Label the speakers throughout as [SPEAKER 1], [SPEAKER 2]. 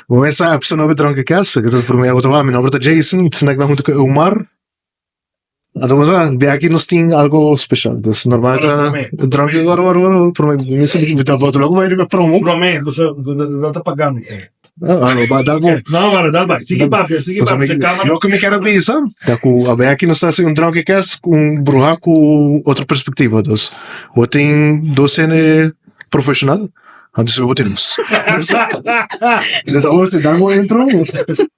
[SPEAKER 1] Bo mester sa episode nobe Drunken Cast, ku ta promé bo ta wak. Mi nomber ta Jason, mi ta sinta aki huntu ku Omar. Anto bo sa, di aki nos tin algo special. Dus normal ta Drunken, wara wara wara, promé mi sa mi ta bota logo bai riba promo.
[SPEAKER 2] Promé, bo sa, no ta paga mi.
[SPEAKER 1] Ah, no, ba dal bo.
[SPEAKER 2] No, wara, dal bai. Sigui papia, sigui papia. Se camera.
[SPEAKER 1] Loke mi kier a bisa ta ku awe aki nos ta hasi un Drunken Cast ku un bruha ku otro perspectiva. Dus bo tin dos hende profesional. Antes bo tin nos. Dus awor si dan bo intro.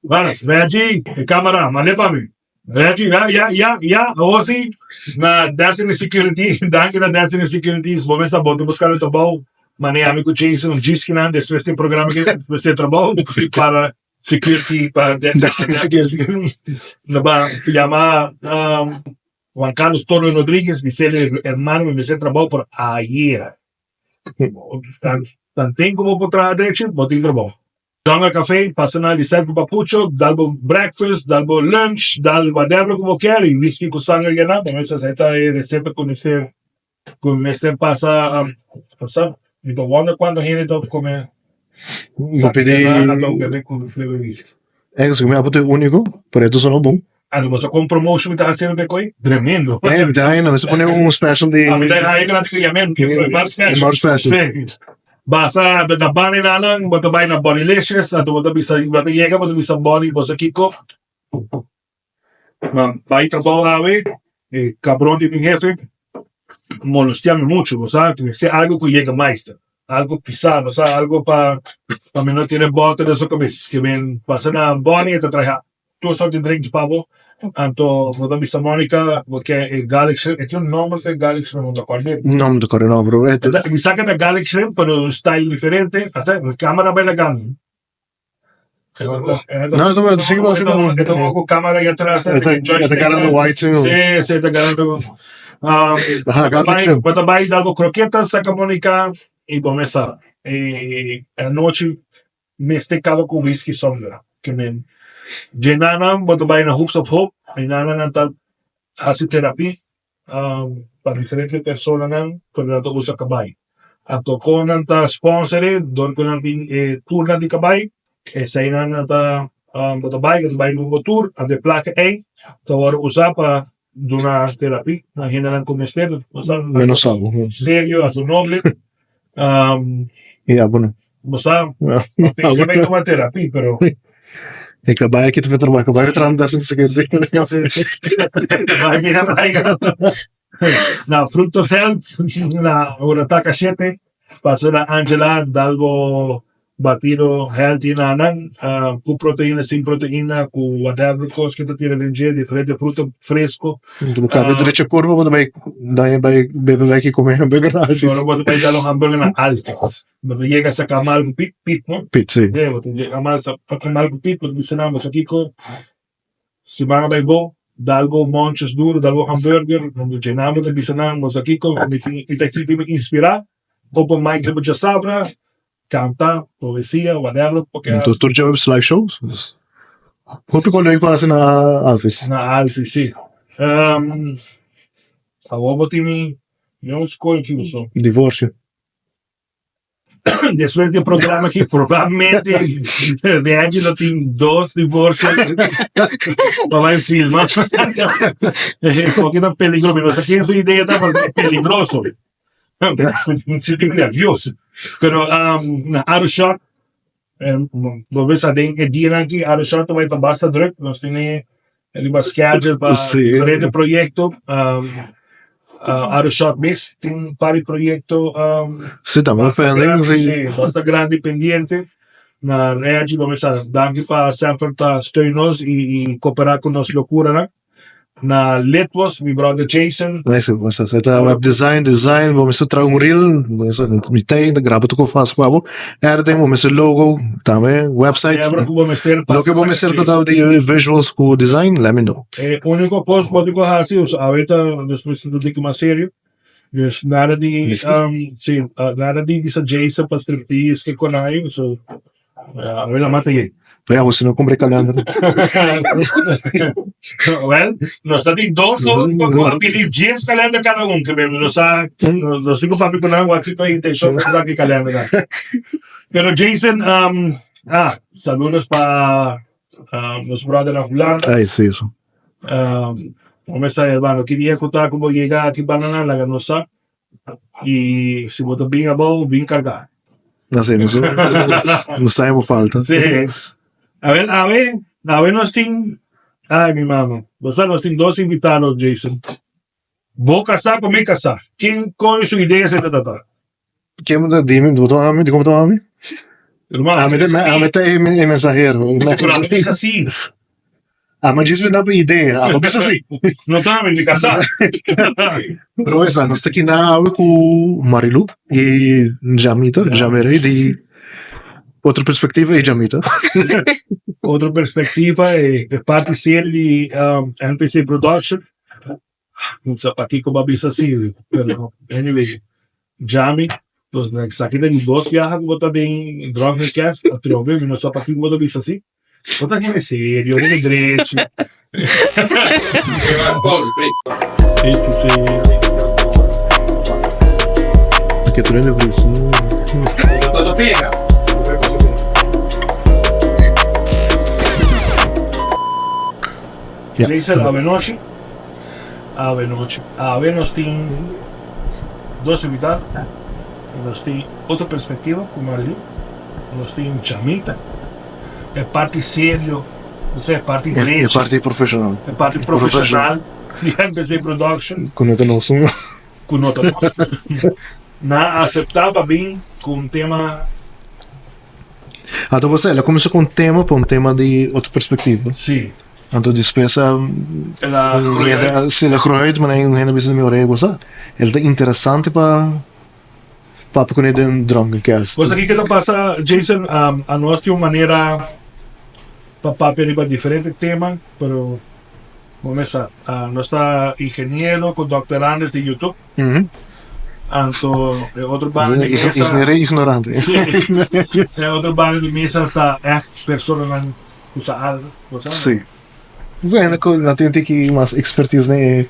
[SPEAKER 2] Bueno, Reggie, e camera, mande pa mi. Reggie, ya, ya, ya, ya, awor si na Destiny Security, danki na Destiny Security, si bo mester bo ta busca lo trabou, mane ami cu Jason un djiskinan despues di e programa aki, despues di e trabou, para security, pa
[SPEAKER 1] Destiny Security.
[SPEAKER 2] No ba yama Juan Carlos Toro Rodriguez, mi ser hermano, mi mester trabou por ayer. Tanten ku bo por traha drechi, bo tin trabou. Jungle Café, pasa na Lisette ku Papucho, dal bo breakfast, dal bo lunch, dal whatever ku bo kier y whisky ku sanger yena. Bo mester sa ta e receta ku mester ku mester pasa pasa. Mi ta wonder cuanto hende ta come
[SPEAKER 1] Bo pidi
[SPEAKER 2] sanger yena anto bebe ku bebe whisky.
[SPEAKER 1] Ergens ku mi a put e úniko, pero e tuso no bon.
[SPEAKER 2] Anto bo sa kon promotion mi ta hasiendo pe koe? Tremendo.
[SPEAKER 1] Eh, mi ta haña, mi sa pone un special di.
[SPEAKER 2] Ah, mi ta haña ku nan ta yam'é bar special.
[SPEAKER 1] Bar special.
[SPEAKER 2] Sí. Basa na bani nanan, bo ta bai na Bonilicious, anto bo ta bisa, bo ta yega, bo ta bisa Bonnie, bo sa kiko? Man, bai trabou awe, e kabron di mi hefe molestia mi mucho, bo sa, mester algo ku yega meister, algo pisa, bo sa, algo pa pa mi no tene bòter den su kabes. Ke men pasa na Bonnie e ta traha Tur sort di drinks pa bo. Anto bo ta bisa Monica bo ke e garlic shrimp. E tin un nomber pa e garlic shrimp, no ta kòrda.
[SPEAKER 1] No mi ta kòrda e nomber.
[SPEAKER 2] Mi sa ke ta garlic shrimp pero un style diferente. Ata e camera bai laga mi.
[SPEAKER 1] No, ta sigui bo, sigui bo.
[SPEAKER 2] E ta wak ku camera ahí atras.
[SPEAKER 1] E ta garando white.
[SPEAKER 2] Si, si, e ta garando.
[SPEAKER 1] Aha, garlic shrimp.
[SPEAKER 2] Bo ta bai dal bo croquetas saka Monica y bo mesa. E anochi Mester kaba ku whisky sombra. Ke men dje nannan bo ta bai na Hoops of Hope, e nannan ta hasi terapi pa diferente personanan ku nan ta usa kabai. Anto kon nan ta sponsor e dor ku nan tin e tournan di kabai, eseinan nan ta bo ta bai, bo ta bai ku bo tour, anto e plaka ei ta wòrdu usa pa duna terapi na hendenan ku mester, bo sa,
[SPEAKER 1] Menos algo.
[SPEAKER 2] serio, a su noble.
[SPEAKER 1] Ya, bueno.
[SPEAKER 2] Bo sa, se bai tuma terapi, pero
[SPEAKER 1] E kabai aki ta trabaha, kabai ta traha dasa
[SPEAKER 2] Na Frutos Health, na Urataka shete, pasa na Angela dal bo Batido healthy na nan, cu proteina, sin proteina, cu whatever cos cu ta tira den dje, diferente fruta fresco.
[SPEAKER 1] Bo cabe drecha curva, bo ta bay daña bay bebe bay ki come hamburger na Alfie's.
[SPEAKER 2] Ora bo ta bay dal un hamburger na Alfie's. Bo ta yega saca mal cu pit, pit no?
[SPEAKER 1] Pit, si.
[SPEAKER 2] Yeah, bo ta yega mal saca mal cu pit, bo ta bisa nan, bo sa kico, si ban a bay bo, dal bo monchos duro, dal bo hamburger, dje nan bo ta bisa nan, bo sa kico, mi tin, mi ta sinti mi inspira, open mic riba djasabra, Canta, poesia, whatever bo ke
[SPEAKER 1] hasi. Tur djaweps live shows. Hopi kon leuk pa hasi na Alphys.
[SPEAKER 2] Na Alphys, si. Awor bo tin mi un skol ki uso.
[SPEAKER 1] Divorcio.
[SPEAKER 2] Despues di e programa aki probablemente Reggie lo tin dos divorcio pa bai filma. Esaki ta peligroso. Mi no sa ken su idea ta pero ta peligroso. Mi sinti nervioso. Pero na Arushot, bo bisa den e dianan aki Arushot ta bai ta basta druk. Nos tene riba schedule pa diferente proyecto. Arushot mes tin un par di proyecto
[SPEAKER 1] Si, ta
[SPEAKER 2] basta grandi, si, basta grandi pendiente. Na Reggie bo bisa danki pa semper ta steun nos y coopera cu nos locuranan. Na Litwos, mi brother Jason.
[SPEAKER 1] Nice, bo sa ta web design, design, bo mester traha un reel, mi ta ainda graba tur fast pa bo. Editing, bo mester logo, tambe website.
[SPEAKER 2] Whatever ku bo mester
[SPEAKER 1] pasa Loke bo mester ku ta di visuals ku design, let me know.
[SPEAKER 2] E úniko kos ku bo tin ku hasi, awe ta despues ta diki mas serio. Dus nada di, si, nada di bisa Jason pa striptease ke konai, so. Awe la mata ye.
[SPEAKER 1] Vea, bo si no cumpra e calender.
[SPEAKER 2] Well, nos ta tin dos sos cu a pidi dies calender cada un. Ke men nos a, nos tin cu papia cu nan wak kiko e intencion cu nan ki calender nan. Pero Jason, um. Ah, saludos pa nos brother na Hulanda.
[SPEAKER 1] Ay, sí, eso.
[SPEAKER 2] Um, Bo sa, hermano, ki dia ku ta ku bo yega aki banana, laga nos sa. I si bo ta bin abou, bin kargá.
[SPEAKER 1] Así, nos, nos sa bo falta.
[SPEAKER 2] Sí. A ver, awe, awe nos tin, ay mi mama, bo sa nos tin dos invitados, Jason. Bo kasá ku mi kasá. Ken koño su idea esei ta ta?
[SPEAKER 1] Ken ta dimi? Bo ta ami? Di como ta ami?
[SPEAKER 2] Hermano,
[SPEAKER 1] Ami ta, ami ta e mensahero.
[SPEAKER 2] Pero ami bisa si.
[SPEAKER 1] Ami djis mi daba idea. Abo bisa si.
[SPEAKER 2] No ta ami, mi kasá.
[SPEAKER 1] Pero esa, nos ta kina awe ku Marilu i Jamita, Jamerey di Otro Perspectiva i Jamita.
[SPEAKER 2] Otro Perspectiva e parti serie di NPC Production. No sa pakiko bo a bisa asi, pero anyway, Jami, esaki ta di dos biaha ku bo ta den Drunken Cast atrobe, mi no sa pakiko bo ta bisa asi. Bo ta hende serio, hende drechi. Si, si, si.
[SPEAKER 1] Ke tur hende vris.
[SPEAKER 2] Ja. Jason, awe nochi. Awe nochi. Awe nos tin dos invitado. Nos tin otro perspectiva cu Marilu. Nos tin Chamita. E parti serio, no sé, e parti
[SPEAKER 1] E
[SPEAKER 2] drechi.
[SPEAKER 1] parti profesional.
[SPEAKER 2] E parti profesional di MPC Production.
[SPEAKER 1] Cu no ta nos.
[SPEAKER 2] Cu no ta nos. Nan a acepta pa bin cu un tema.
[SPEAKER 1] Anto bo sa, el a cuminsa cu un tema, pa un tema di otro perspectiva.
[SPEAKER 2] Sí.
[SPEAKER 1] Anto despues a
[SPEAKER 2] El a groei uit.
[SPEAKER 1] Sí, el a groei uit, manera un hende a bisa den mi orea, bo sa, el ta interesante pa papia cu ne den Drunken Cast.
[SPEAKER 2] Bo sa kiko ta pasa, Jason? Anos tin un manera pa papia riba diferente tema, pero bo mes sa, nos ta ingeniero cu doctorandes di YouTube. Anto e otro banda di mesa.
[SPEAKER 1] Ingeniero ignorante.
[SPEAKER 2] Sí. E otro banda di mesa ta echt personanan ku sa algo. Bo sa?
[SPEAKER 1] Sí. Bueno, ku nan tin tiki mas expertise den e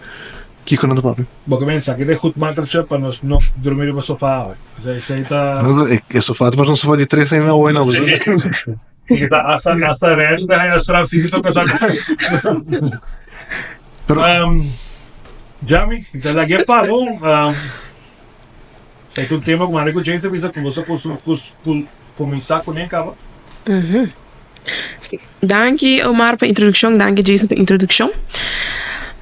[SPEAKER 1] kiko nan ta papia.
[SPEAKER 2] Bo ke pensa ki ta e goed makertje pa nos no drumi riba sofa awe. Esei ta.
[SPEAKER 1] E sofa ta parse un sofa di tres aña awe no.
[SPEAKER 2] Sí. Ta hasta hasta Renzo ta haya straf si kiso kasa.
[SPEAKER 1] Pero
[SPEAKER 2] um, Jami, ta lagi e palo. Um, e un tema ku manda ku Jason bisa ku boso ku ku ku kuminsá kuné kaba.
[SPEAKER 3] Mm Sí. Danki Omar pa introdukshon, danki Jason pa introdukshon.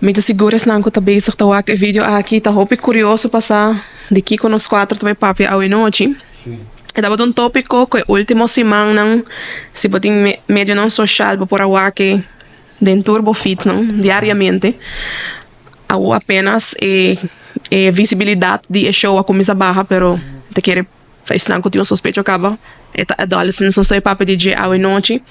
[SPEAKER 3] Mi ta sigur esnan ku ta bezig ta wak e video aki ta hopi kurioso pa sa di kiko nos kuater ta bai papia awe nochi.
[SPEAKER 2] Sí.
[SPEAKER 3] E tabata un tópiko ku e último simannan si bo tin medionan soshal bo por a wak e den tur bo feednan diariamente. Awo apenas e e visibilidat di e show a kuminsá baha pero ta kere pa esnan ku tin un sospecho kaba e ta Adolescence. Nos ta papia di dje awe nochi.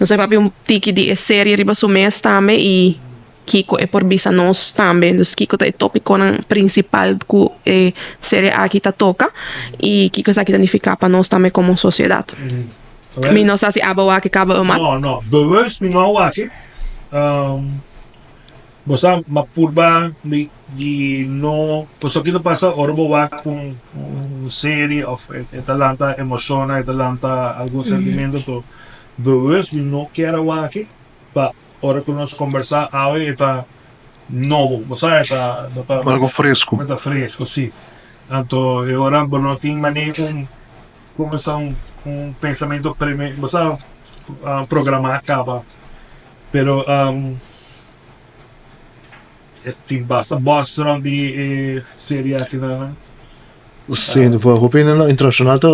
[SPEAKER 3] Nos ta papia un tiki di e serie riba su mes tambe i kiko e por bisa nos tambe. Dus kiko ta e tópikonan prinsipal ku e serie aki ta toka i kiko esaki ta nifiká pa nos tambe komo sosiedat. Mi no sa si abo a wak kaba Omar.
[SPEAKER 2] No, no. Bewust mi no a wak. Bo sa, m'a purba di di no, pasobra ki ta pasa ora bo wak un un serie of e ta lanta emoshonnan, e ta lanta algun sentimento, to bewust mi no kier a wak pa Ora ku nos kombersá awe e ta nobo, bo sa e ta no ta
[SPEAKER 1] Algo fresco.
[SPEAKER 2] E ta fresco, si. Anto e ora bo no tin manera un kuminsá un un pensamentu preme bo sa programá kaba. Pero e tin basta bòs rònt di e serie aki nan.
[SPEAKER 1] Sí, for hopi hende internacional ta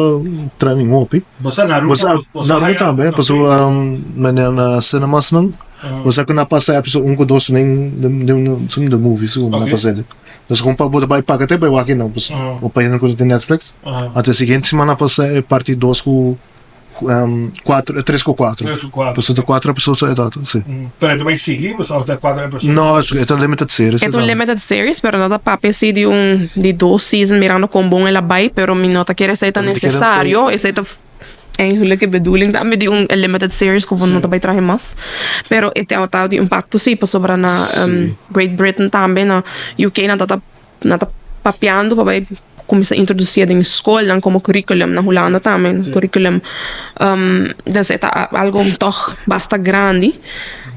[SPEAKER 1] trending hopi.
[SPEAKER 2] Bo sa na Aruba?
[SPEAKER 1] Bo sa na Aruba tambe, pasobra manera na cinemas nan, bo sa ku nan pasa episode un ku dos den den den the movies ku nan pasa. Dus kon pa bo ta bai paga te bai wak nan, bo pa hende ku ta tin Netflix. Anto e siguiente siman nan pasa e parti dos ku Cuatro, tres cu cuatro.
[SPEAKER 2] Tres cu cuatro.
[SPEAKER 1] Pasobra ta cuatro episodios e ta, si.
[SPEAKER 2] Pero e ta bai sigui pasobra ta cuatro episodios?
[SPEAKER 1] No, e ta limited series.
[SPEAKER 3] E ta un limited series, pero no ta papia si di un di dos season mirando con bon el a bai, pero mi no ta kere esei ta necesario, esei ta eigenlijk e bedoeling tambe di un limited series cu bo no ta bai traha mas. Pero e ta di impacto si, pasobra na Great Britain tambe, na UK nan ta nan ta papiando pa bai. kuminsá introdusí den skolnan komo curriculum na Hulanda tambe curriculum. Dus e ta algo tòg basta grandi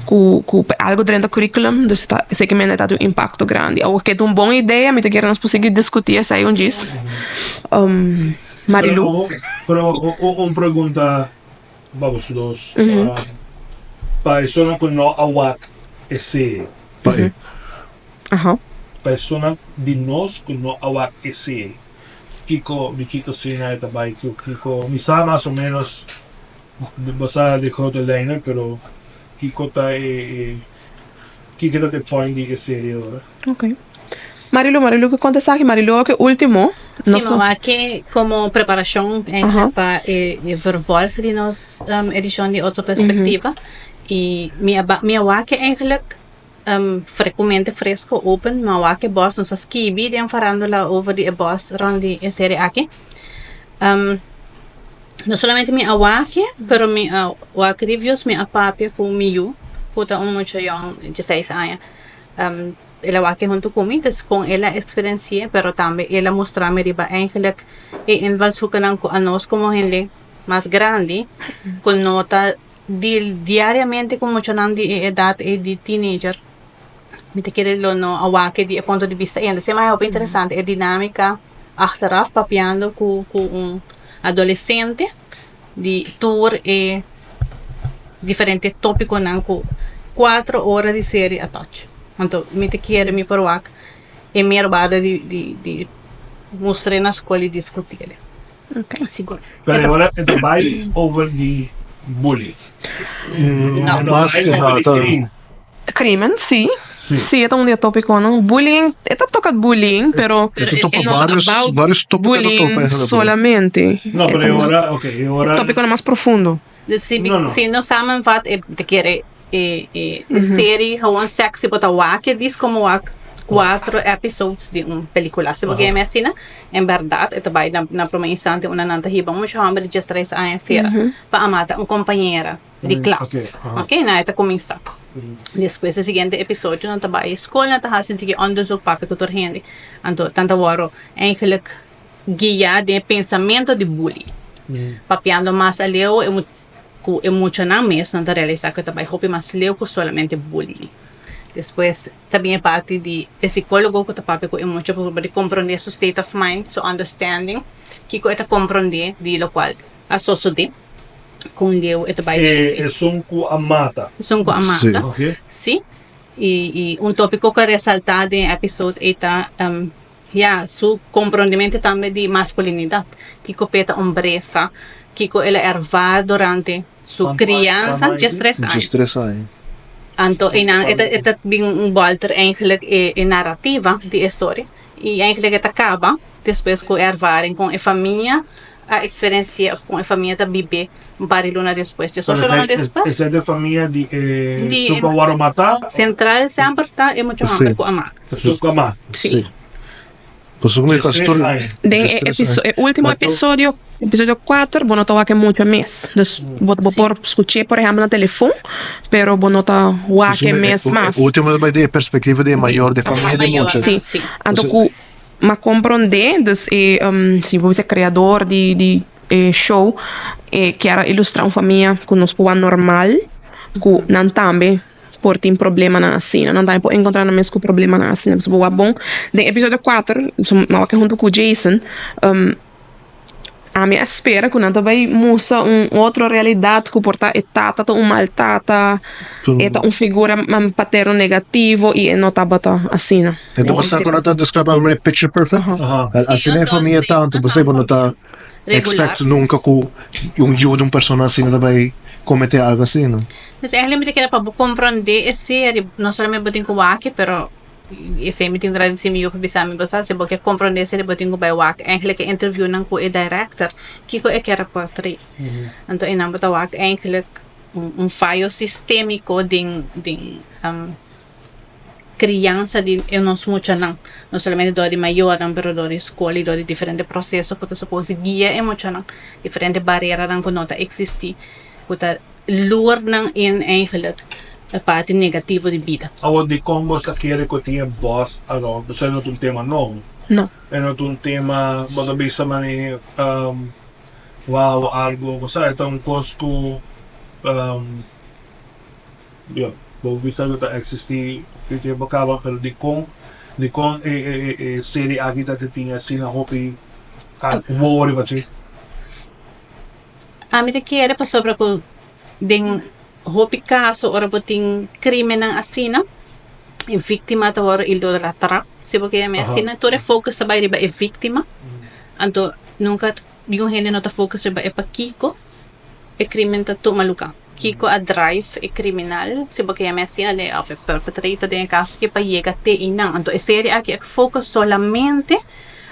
[SPEAKER 3] ku ku algo drenta curriculum dus ta zekermente ta tin un impakto grandi. Awor ke ta un bon idea mi ta kere nos por sigui diskutí esei un djis. Marilu.
[SPEAKER 2] Pero un pregunta pa boso dos. Pa esunnan ku no a wak e serie.
[SPEAKER 1] Pa e.
[SPEAKER 2] Pa esunnan di nos ku no a wak e serie. Kiko di kiko asina e ta bai ku kiko mi sa mas o menos bo sa di grote lijnen pero kiko ta e kiko ta e point di e serie ora.
[SPEAKER 3] Ok. Marilu, Marilu ke konta esaki? Marilu awor ke ultimo
[SPEAKER 4] Si, mi wak ke komo preparashon eigenlijk pa e vervolg di nos edishon di Otro Perspectiva i mi a mi a wak eigenlijk Frecumente fresco open ma wak e bos nos a skibi den farandula over di e bos rond di e serie aki. No solamente mi a wak e pero mi a wak reviews mi a papia ku mi yu ku ta un mucha yòn di seis aña. El a wak e huntu ku mi entonces kon el a eksperensi'e pero tambe el a mustra mi riba eigenlijk e invalshoekennan ku anos komo hende mas grandi ku no ta Deal diariamente ku muchanan di e edat ei di teenager. Mi ta kere lo no a wak di e punto di bista ei. Anto esei hopi interesante e dinamika achteraf papiando ku ku un adolesente di tur e diferente topikonan ku kuater ora di serie a touch. Anto mi ta kere mi por wak e mero bada di di di mustr'e na skol i diskuti'e.
[SPEAKER 3] Sigur.
[SPEAKER 2] Pero e ora e ta bai over di bully.
[SPEAKER 1] No. Mas que nada ta.
[SPEAKER 3] Crimen, si. Si, e ta un di e topiconan. Bullying, e ta toca bullying, pero
[SPEAKER 1] E ta topa varios, varios topico e ta topa.
[SPEAKER 3] Bullying solamente.
[SPEAKER 2] No, pero e ora, ok, e ora.
[SPEAKER 3] Topiconan mas profundo.
[SPEAKER 4] Si, si no samenvat e ta kere e e serie gewoon sexy bo ta wak e dis como wak cuatro episodes di un pelicula si bo kere mi asina en berdad e ta bay na prome instante unda nan ta hiba mucha homber di diestres aña sera pa a mata un compañera di klas ok nan e ta cuminsa despues e siguiente episodio nan ta bay school nan ta haci un tiki onderzoek papia cu tur hende anto nan ta worde eigenlijk guia den e pensamento di bully papiando mas aleu e ku e muchanan mes nan ta realisá ku ta bai hopi mas leu ku solamente bullying. Despues ta bin e parti di e sikólogo ku ta papia ku e mucha pa por komprondé su state of mind, su understanding, kiko e ta komprondé di lokual a sosodé, kon leu e ta bai den esei.
[SPEAKER 2] Esun ku a mata.
[SPEAKER 4] Esun ku a mata, si. I un tópiko ku a resaltá den e episode ei ta Ya, su komprondementu tambe di maskulinidat, kiko p'e ta hombresa, kiko el a ervá durante su kriansa, diestres aña.
[SPEAKER 1] Diestres aña.
[SPEAKER 4] Anto einan e ta e ta bin un bòlter eigenlijk e e narativa di e storia i eigenlijk e ta kaba despues ku e ervaring kon e famia a eksperensi'é òf kon e famia ta bib'é un par di luna despues, diesocho luna despues.
[SPEAKER 2] Esei ta e famia di e su ku a wòrdu matá?
[SPEAKER 4] Sentral semper ta e mucha hòmber ku a mata.
[SPEAKER 3] Sí.
[SPEAKER 1] Pasobra mi ta stor.
[SPEAKER 3] Den e episo e ultimo episodio, episodio 4, bo no ta wak e mucha mes. Dus bo bo por skuch'é por ehèmpel na telefon, pero bo no ta wak e mes mas.
[SPEAKER 1] E ultimo ta bai di e perspektiva di e mayor, di e famia di e mucha.
[SPEAKER 3] Sí. Anto ku m'a komprondé, dus e si bo bisa kreador di di e show e kier a ilustrá un famia ku nos por wak normal, ku nan tambe por tin problemanan asina. Nan tambe por encontra nan mes cu problemanan asina. Pasobra bo wak bon, den episodio cuater, mi a wak hunto cu Jason, ami a spera cu nan ta bay mustra un otro realidad cu por ta e tata ta un mal tata, e ta un figura paterno negativo y e no tabata asina.
[SPEAKER 1] E ta pasa cu nan ta describe algo manera picture perfect. Asina e famia ta, anto bo no ta expect nunca cu un yu di un persona asina ta bay comete algo asina.
[SPEAKER 4] Dus eigenlijk mi ta kere pa bo komprondé e serie, no solamente bo tin ku wak e, pero esei mi tin ku gradisí mi yu pa bisa mi, bo sa si bo ke komprondé e serie bo tin ku bai wak eigenlijk e interviewnan ku e director, kiko e kier a portrei. Anto einan bo ta wak eigenlijk un fayo sistémiko den den kriansa di e nos muchanan, no solamente dor di mayornan pero dor di skol i dor di diferente proseso ku ta supos di guia e muchanan, diferente bareranan ku no ta eksistí ku ta Lure nan in eigenlijk e parti negativo di bida.
[SPEAKER 2] Awor dikon bos ta kere ku tin e bos around? Esei no ta un tema nobo.
[SPEAKER 3] No.
[SPEAKER 2] E no ta un tema bo ta bisa mane wow algo bo sa e ta un kos ku yo bo bisa ku ta existi di tempo kaba pero dikon dikon e e serie aki ta tin asina hopi wowo riba dje.
[SPEAKER 4] Ami ta kere pasobra ku den hopi kaso ora bo tin krimennan asina e víktima ta wòrdu idolatrá si bo ke yam'é asina tur e focus ta bai riba e víktima anto nunka niun hende no ta focus riba e pakiko e krimen ta tuma lugá kiko a drive e kriminal si bo ke yam'é asina den òf e perpetrator den e kaso aki pa yega te einan anto e serie aki a focus solamente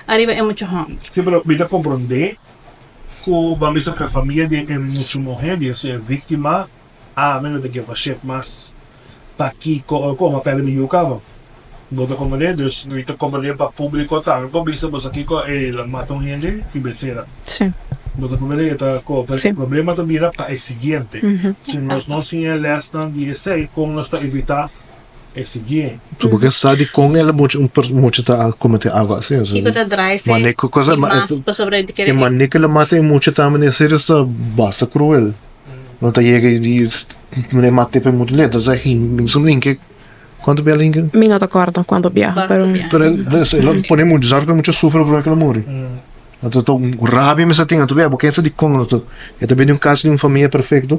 [SPEAKER 4] ariba e mucha hòmber.
[SPEAKER 2] Si pero mi ta komprondé Ku bo a bisa ku e famia di e muchu muhé di esei víktima ami no ta give a shit mas pakiko o komo a pèrdè mi yu kaba. Bo ta komprendé? Dus mi ta komprendé pa públiko tambe por bisa bo sa kiko el a mata un hende i besera.
[SPEAKER 3] Sí.
[SPEAKER 2] Bo ta komprendé? E ta ko pero
[SPEAKER 3] Sí.
[SPEAKER 2] e problema ta bira pa e siguiente. Si nos no siña e lèsnan di esei kon nos ta evitá E sigui.
[SPEAKER 1] So bo ke sa dikon el mucha un per mucha ta komete algo asi o sea
[SPEAKER 4] Kiko ta drive e
[SPEAKER 1] mane ku cosa
[SPEAKER 4] i mas pasobra e ta kere
[SPEAKER 1] e mane ku el a mata e mucha tambe den serie sta basta cruel no ta yega di mane mate pa e mucha le ta sa hin su hinke kuantu bia el hinke?
[SPEAKER 3] Mi no ta korda kuantu bia
[SPEAKER 4] Basta
[SPEAKER 3] pero
[SPEAKER 4] bia.
[SPEAKER 1] Pero el a pone mucha zorg pa e mucha sufri prome ku el a muri Anto ta un rabia mi sa tin anto bia bo kensa dikon anto e ta bini un kas di un famia perfekto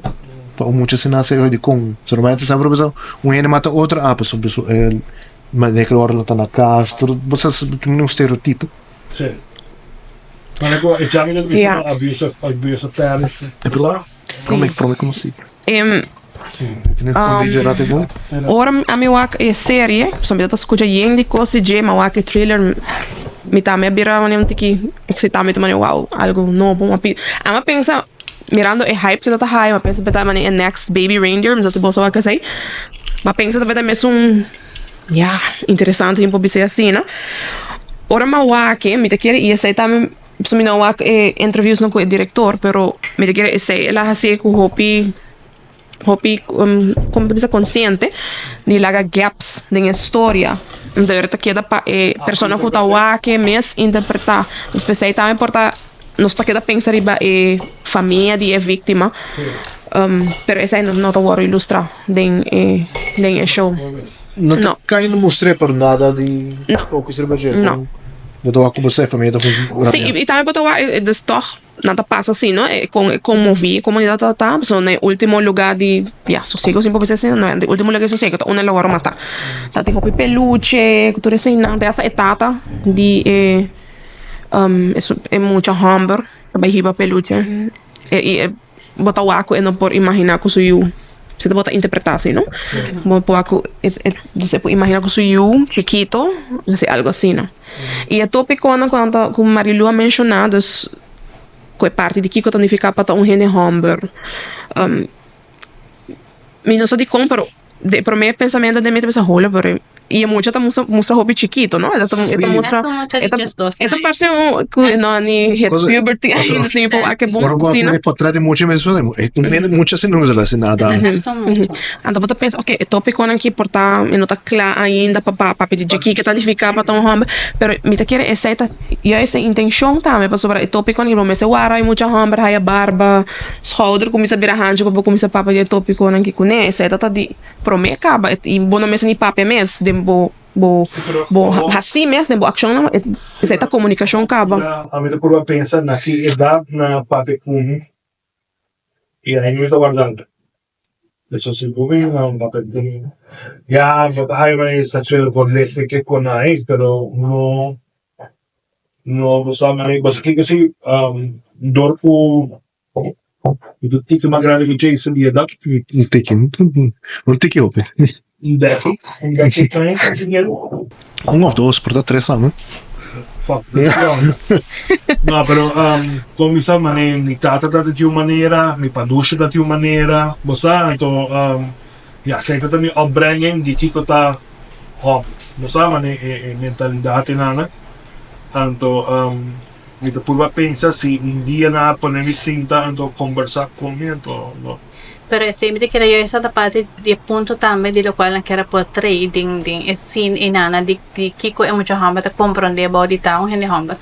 [SPEAKER 1] pa un mucha asina hasi oi dikon solamente sa por un hende mata otro ah pasobra su e manera ku ora ta na kas tur bo sa un stereotipo.
[SPEAKER 2] Sí. Manera ku e chami ta bisa abuse of abuse of parents.
[SPEAKER 3] Sí.
[SPEAKER 1] Prome prome komo si.
[SPEAKER 3] Ora ami wak e serie, pasobra mi ta skucha yen di kos di dje, mi a wak e thriller, mi tambe a bira manera un tiki eksitá, mi ta manera wow, algu nobo. Ami a pensa, mirando e hype ku ta ta haya, mi a pensa ta manera e next baby reindeer, mi no sa si boso a wak esei, mi a pensa ta bira mesun, ya, interesante mi por bis'é asina. Ora mi a wak e, mi ta kere i esei tambe. So mi no wak e interviewsnan ku e direktor pero mi ta kere esei el a hasié ku hopi hopi komo ta bisa konsiente di laga gaps den e storia enton ta keda pa e persona ku ta wak e mes interpretá dus p'esei tambe por ta nos ta keda pensa riba e famia di e víktima pero esei no ta wòrdu ilustrá den e den e show.
[SPEAKER 1] No ta kai no mustr'é pero nada di focus riba dje.
[SPEAKER 3] No.
[SPEAKER 1] Bo ta wak ku bo sa e famia ta
[SPEAKER 3] Sí, i tambe bo ta wak e dus tòg nan ta pasa así no, e kon e konmoví e komunidat ta ta pasobra na e último lugá di ya sosiego si bo bisa asina no e último lugá di sosiego ta unda lo wòrdu matá. Ta tin hopi peluche ku tur eseinan te hasta e tata di e e mucha hòmber ta bai hiba peluche i e Bo ta wak ku e no por imaginá ku su yu, si ta bo ta interpretá así no, bo por wak ku e e por imaginá ku su yu chikito hasi algu asina. I e tópikonan ku nan ta ku Marilu a menshoná dus ku e parti di kiko ta nifiká pa ta un hende hòmber mi no sa dikon pero De prome pensamiento den mi ta bisa hola pero y e mucha ta mustra mustra hopi chikito no e ta e ta mustra e ta e ta parse un cu no ni hit puberty ainda si mi por wak e bon
[SPEAKER 1] Ora cu
[SPEAKER 3] asina.
[SPEAKER 1] e potret di mucha mes e un hende mucha asina no ta haci nada.
[SPEAKER 3] Anto bo ta pensa ok e topiconan aki por ta e no ta cla ainda pa papia di dje kico ta nifica pa ta un homber pero mi ta kere esey ta juist e intencion tambe pasobra e topiconan bo mester wara e mucha homber haya barba. Schouder kuminsá bira hanchu pa bo kuminsá papia di e tópikonan ki kuné. Esei ta ta di promé kaba i bo no mester ni papia mes den bo bo bo hasí mes den bo akshonnan esei ta komunikashon kaba.
[SPEAKER 2] Ami ta purba pensa na ki edat nan a papia ku mi i ainda mi ta wardando. Eso si bo bin nan papia ku mi ya bo ta haya manera di satisfecho ku lete ke ku nan ei pero no No, bo sa manera bo sa kiko si dor ku mi ta tiki mas grandi ku Jason di edat.
[SPEAKER 1] Un tiki, un tiki hopi.
[SPEAKER 2] Un deki, un deki klein
[SPEAKER 1] Un of dos, por ta tres aña.
[SPEAKER 2] Fuck, no, pero kon mi sa manera mi tata ta di un manera, mi padusha ta di un manera, bo sa, anto ya, esei ta mi upbringing di kiko ta. Hòp, bo sa manera e mentalidat ei nan, anto. Mi ta purba pensa si un dia nan a pone mi sinta anto kombersá ku mi anto no.
[SPEAKER 4] Pero esei mi ta kere juist ta parti di e punto tambe di lokual nan kier a portrei den den e scene einana di di kiko e mucha hòmber ta komprondé bou di ta un hende hòmber.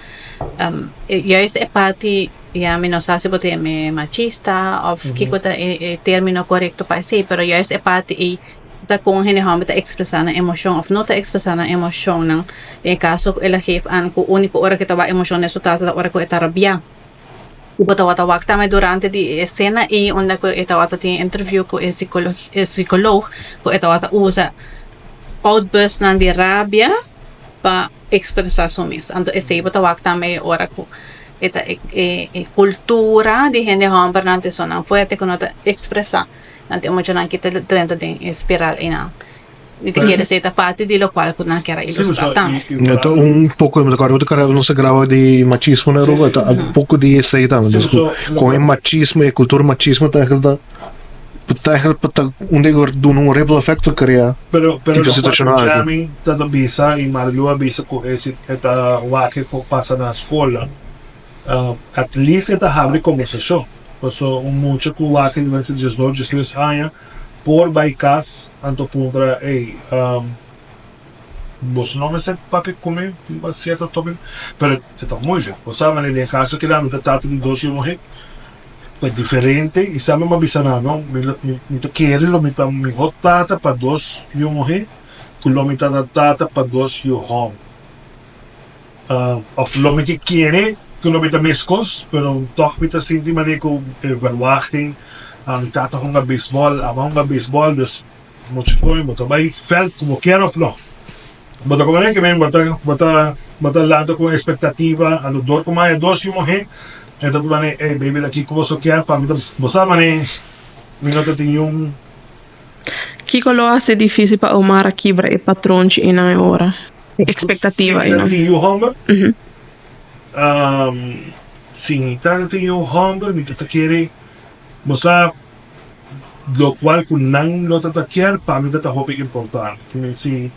[SPEAKER 4] Juist e parti ya mi no sa si bo ta yam'é machista òf kiko ta e e término korekto pa esei pero juist e parti ei ta kon hende hòmber ta ekspresá nan emoshon òf no ta ekspresá nan emoshonnan. Den e kaso ku el a geef aan ku úniko ora ku e ta wak emoshon den su tata ta ora ku e ta rabiá. Ku bo tabata wak tambe durante di e esena ei unda ku e tabata tin e interview ku e e sikoloog ku e tabata usa outburstnan di rabia pa ekspresá su mes. Anto esei bo ta wak tambe e ora ku e ta e e kultura di hende hòmbernan ta esunnan fuerte ku no ta ekspresá. Nan tin muchanan ki ta drenta den e spiral einan. Mi ta kere esei ta parti di lokual ku nan kier a ilustrá tambe.
[SPEAKER 1] No ta un poko, mi ta kòrda ku ta nos a graba di machismo na Aruba, ta un poko di esei tambe. Dus ku kon e machismo, e kultura machismo ta eigenlijk ta ta eigenlijk ta un di duna un ripple effect ta krea
[SPEAKER 2] Pero pero
[SPEAKER 1] tipo
[SPEAKER 2] lokual
[SPEAKER 1] situashon
[SPEAKER 2] ku
[SPEAKER 1] aki.
[SPEAKER 2] Jeremy ta ta bisa i Marilu a bisa ku e si e ta wak ku pasa na skola, at least e ta habri kombersashon. Paso un mucha ku wak di mester diesdos, diestres aña por bai kas anto puntra ey boso no mester papia ku mi riba sierto topico pero e ta moeilijk bo sa manera den kaso keda mi ta tata di dos yu muhe ta diferente y sa mi a bisa nan no mi ta kere lo mi ta miho tata pa dos yu muhe ku lo mi ta tata pa dos yu homber. Of lo mi ke kere ku lo mi ta meskos, pero tòg mi ta sinti manera ku e verwachting, mi tata hunga beisbòl, amo hunga beisbòl, dus mucha koe bo ta bai vèlt ku bo kier òf no. Bo ta komprende ke men bo ta bo ta bo ta lanta ku un ekspektativa, anto dor ku mi haña dos yu muhé, e ta manera ey baby ta kiko boso kier pa mi ta, bo sa manera mi no ta tin niun.
[SPEAKER 3] Kiko lo hasi difísil pa Omar a kibra e patronchi einan e ora? Expectativa
[SPEAKER 2] Si
[SPEAKER 3] einan.
[SPEAKER 2] tin yu hòmber, si mi tata tin yu hòmber mi ta ta kere bo sa lokual ku nan lo ta ta kier pa mi ta ta hopi importante. Si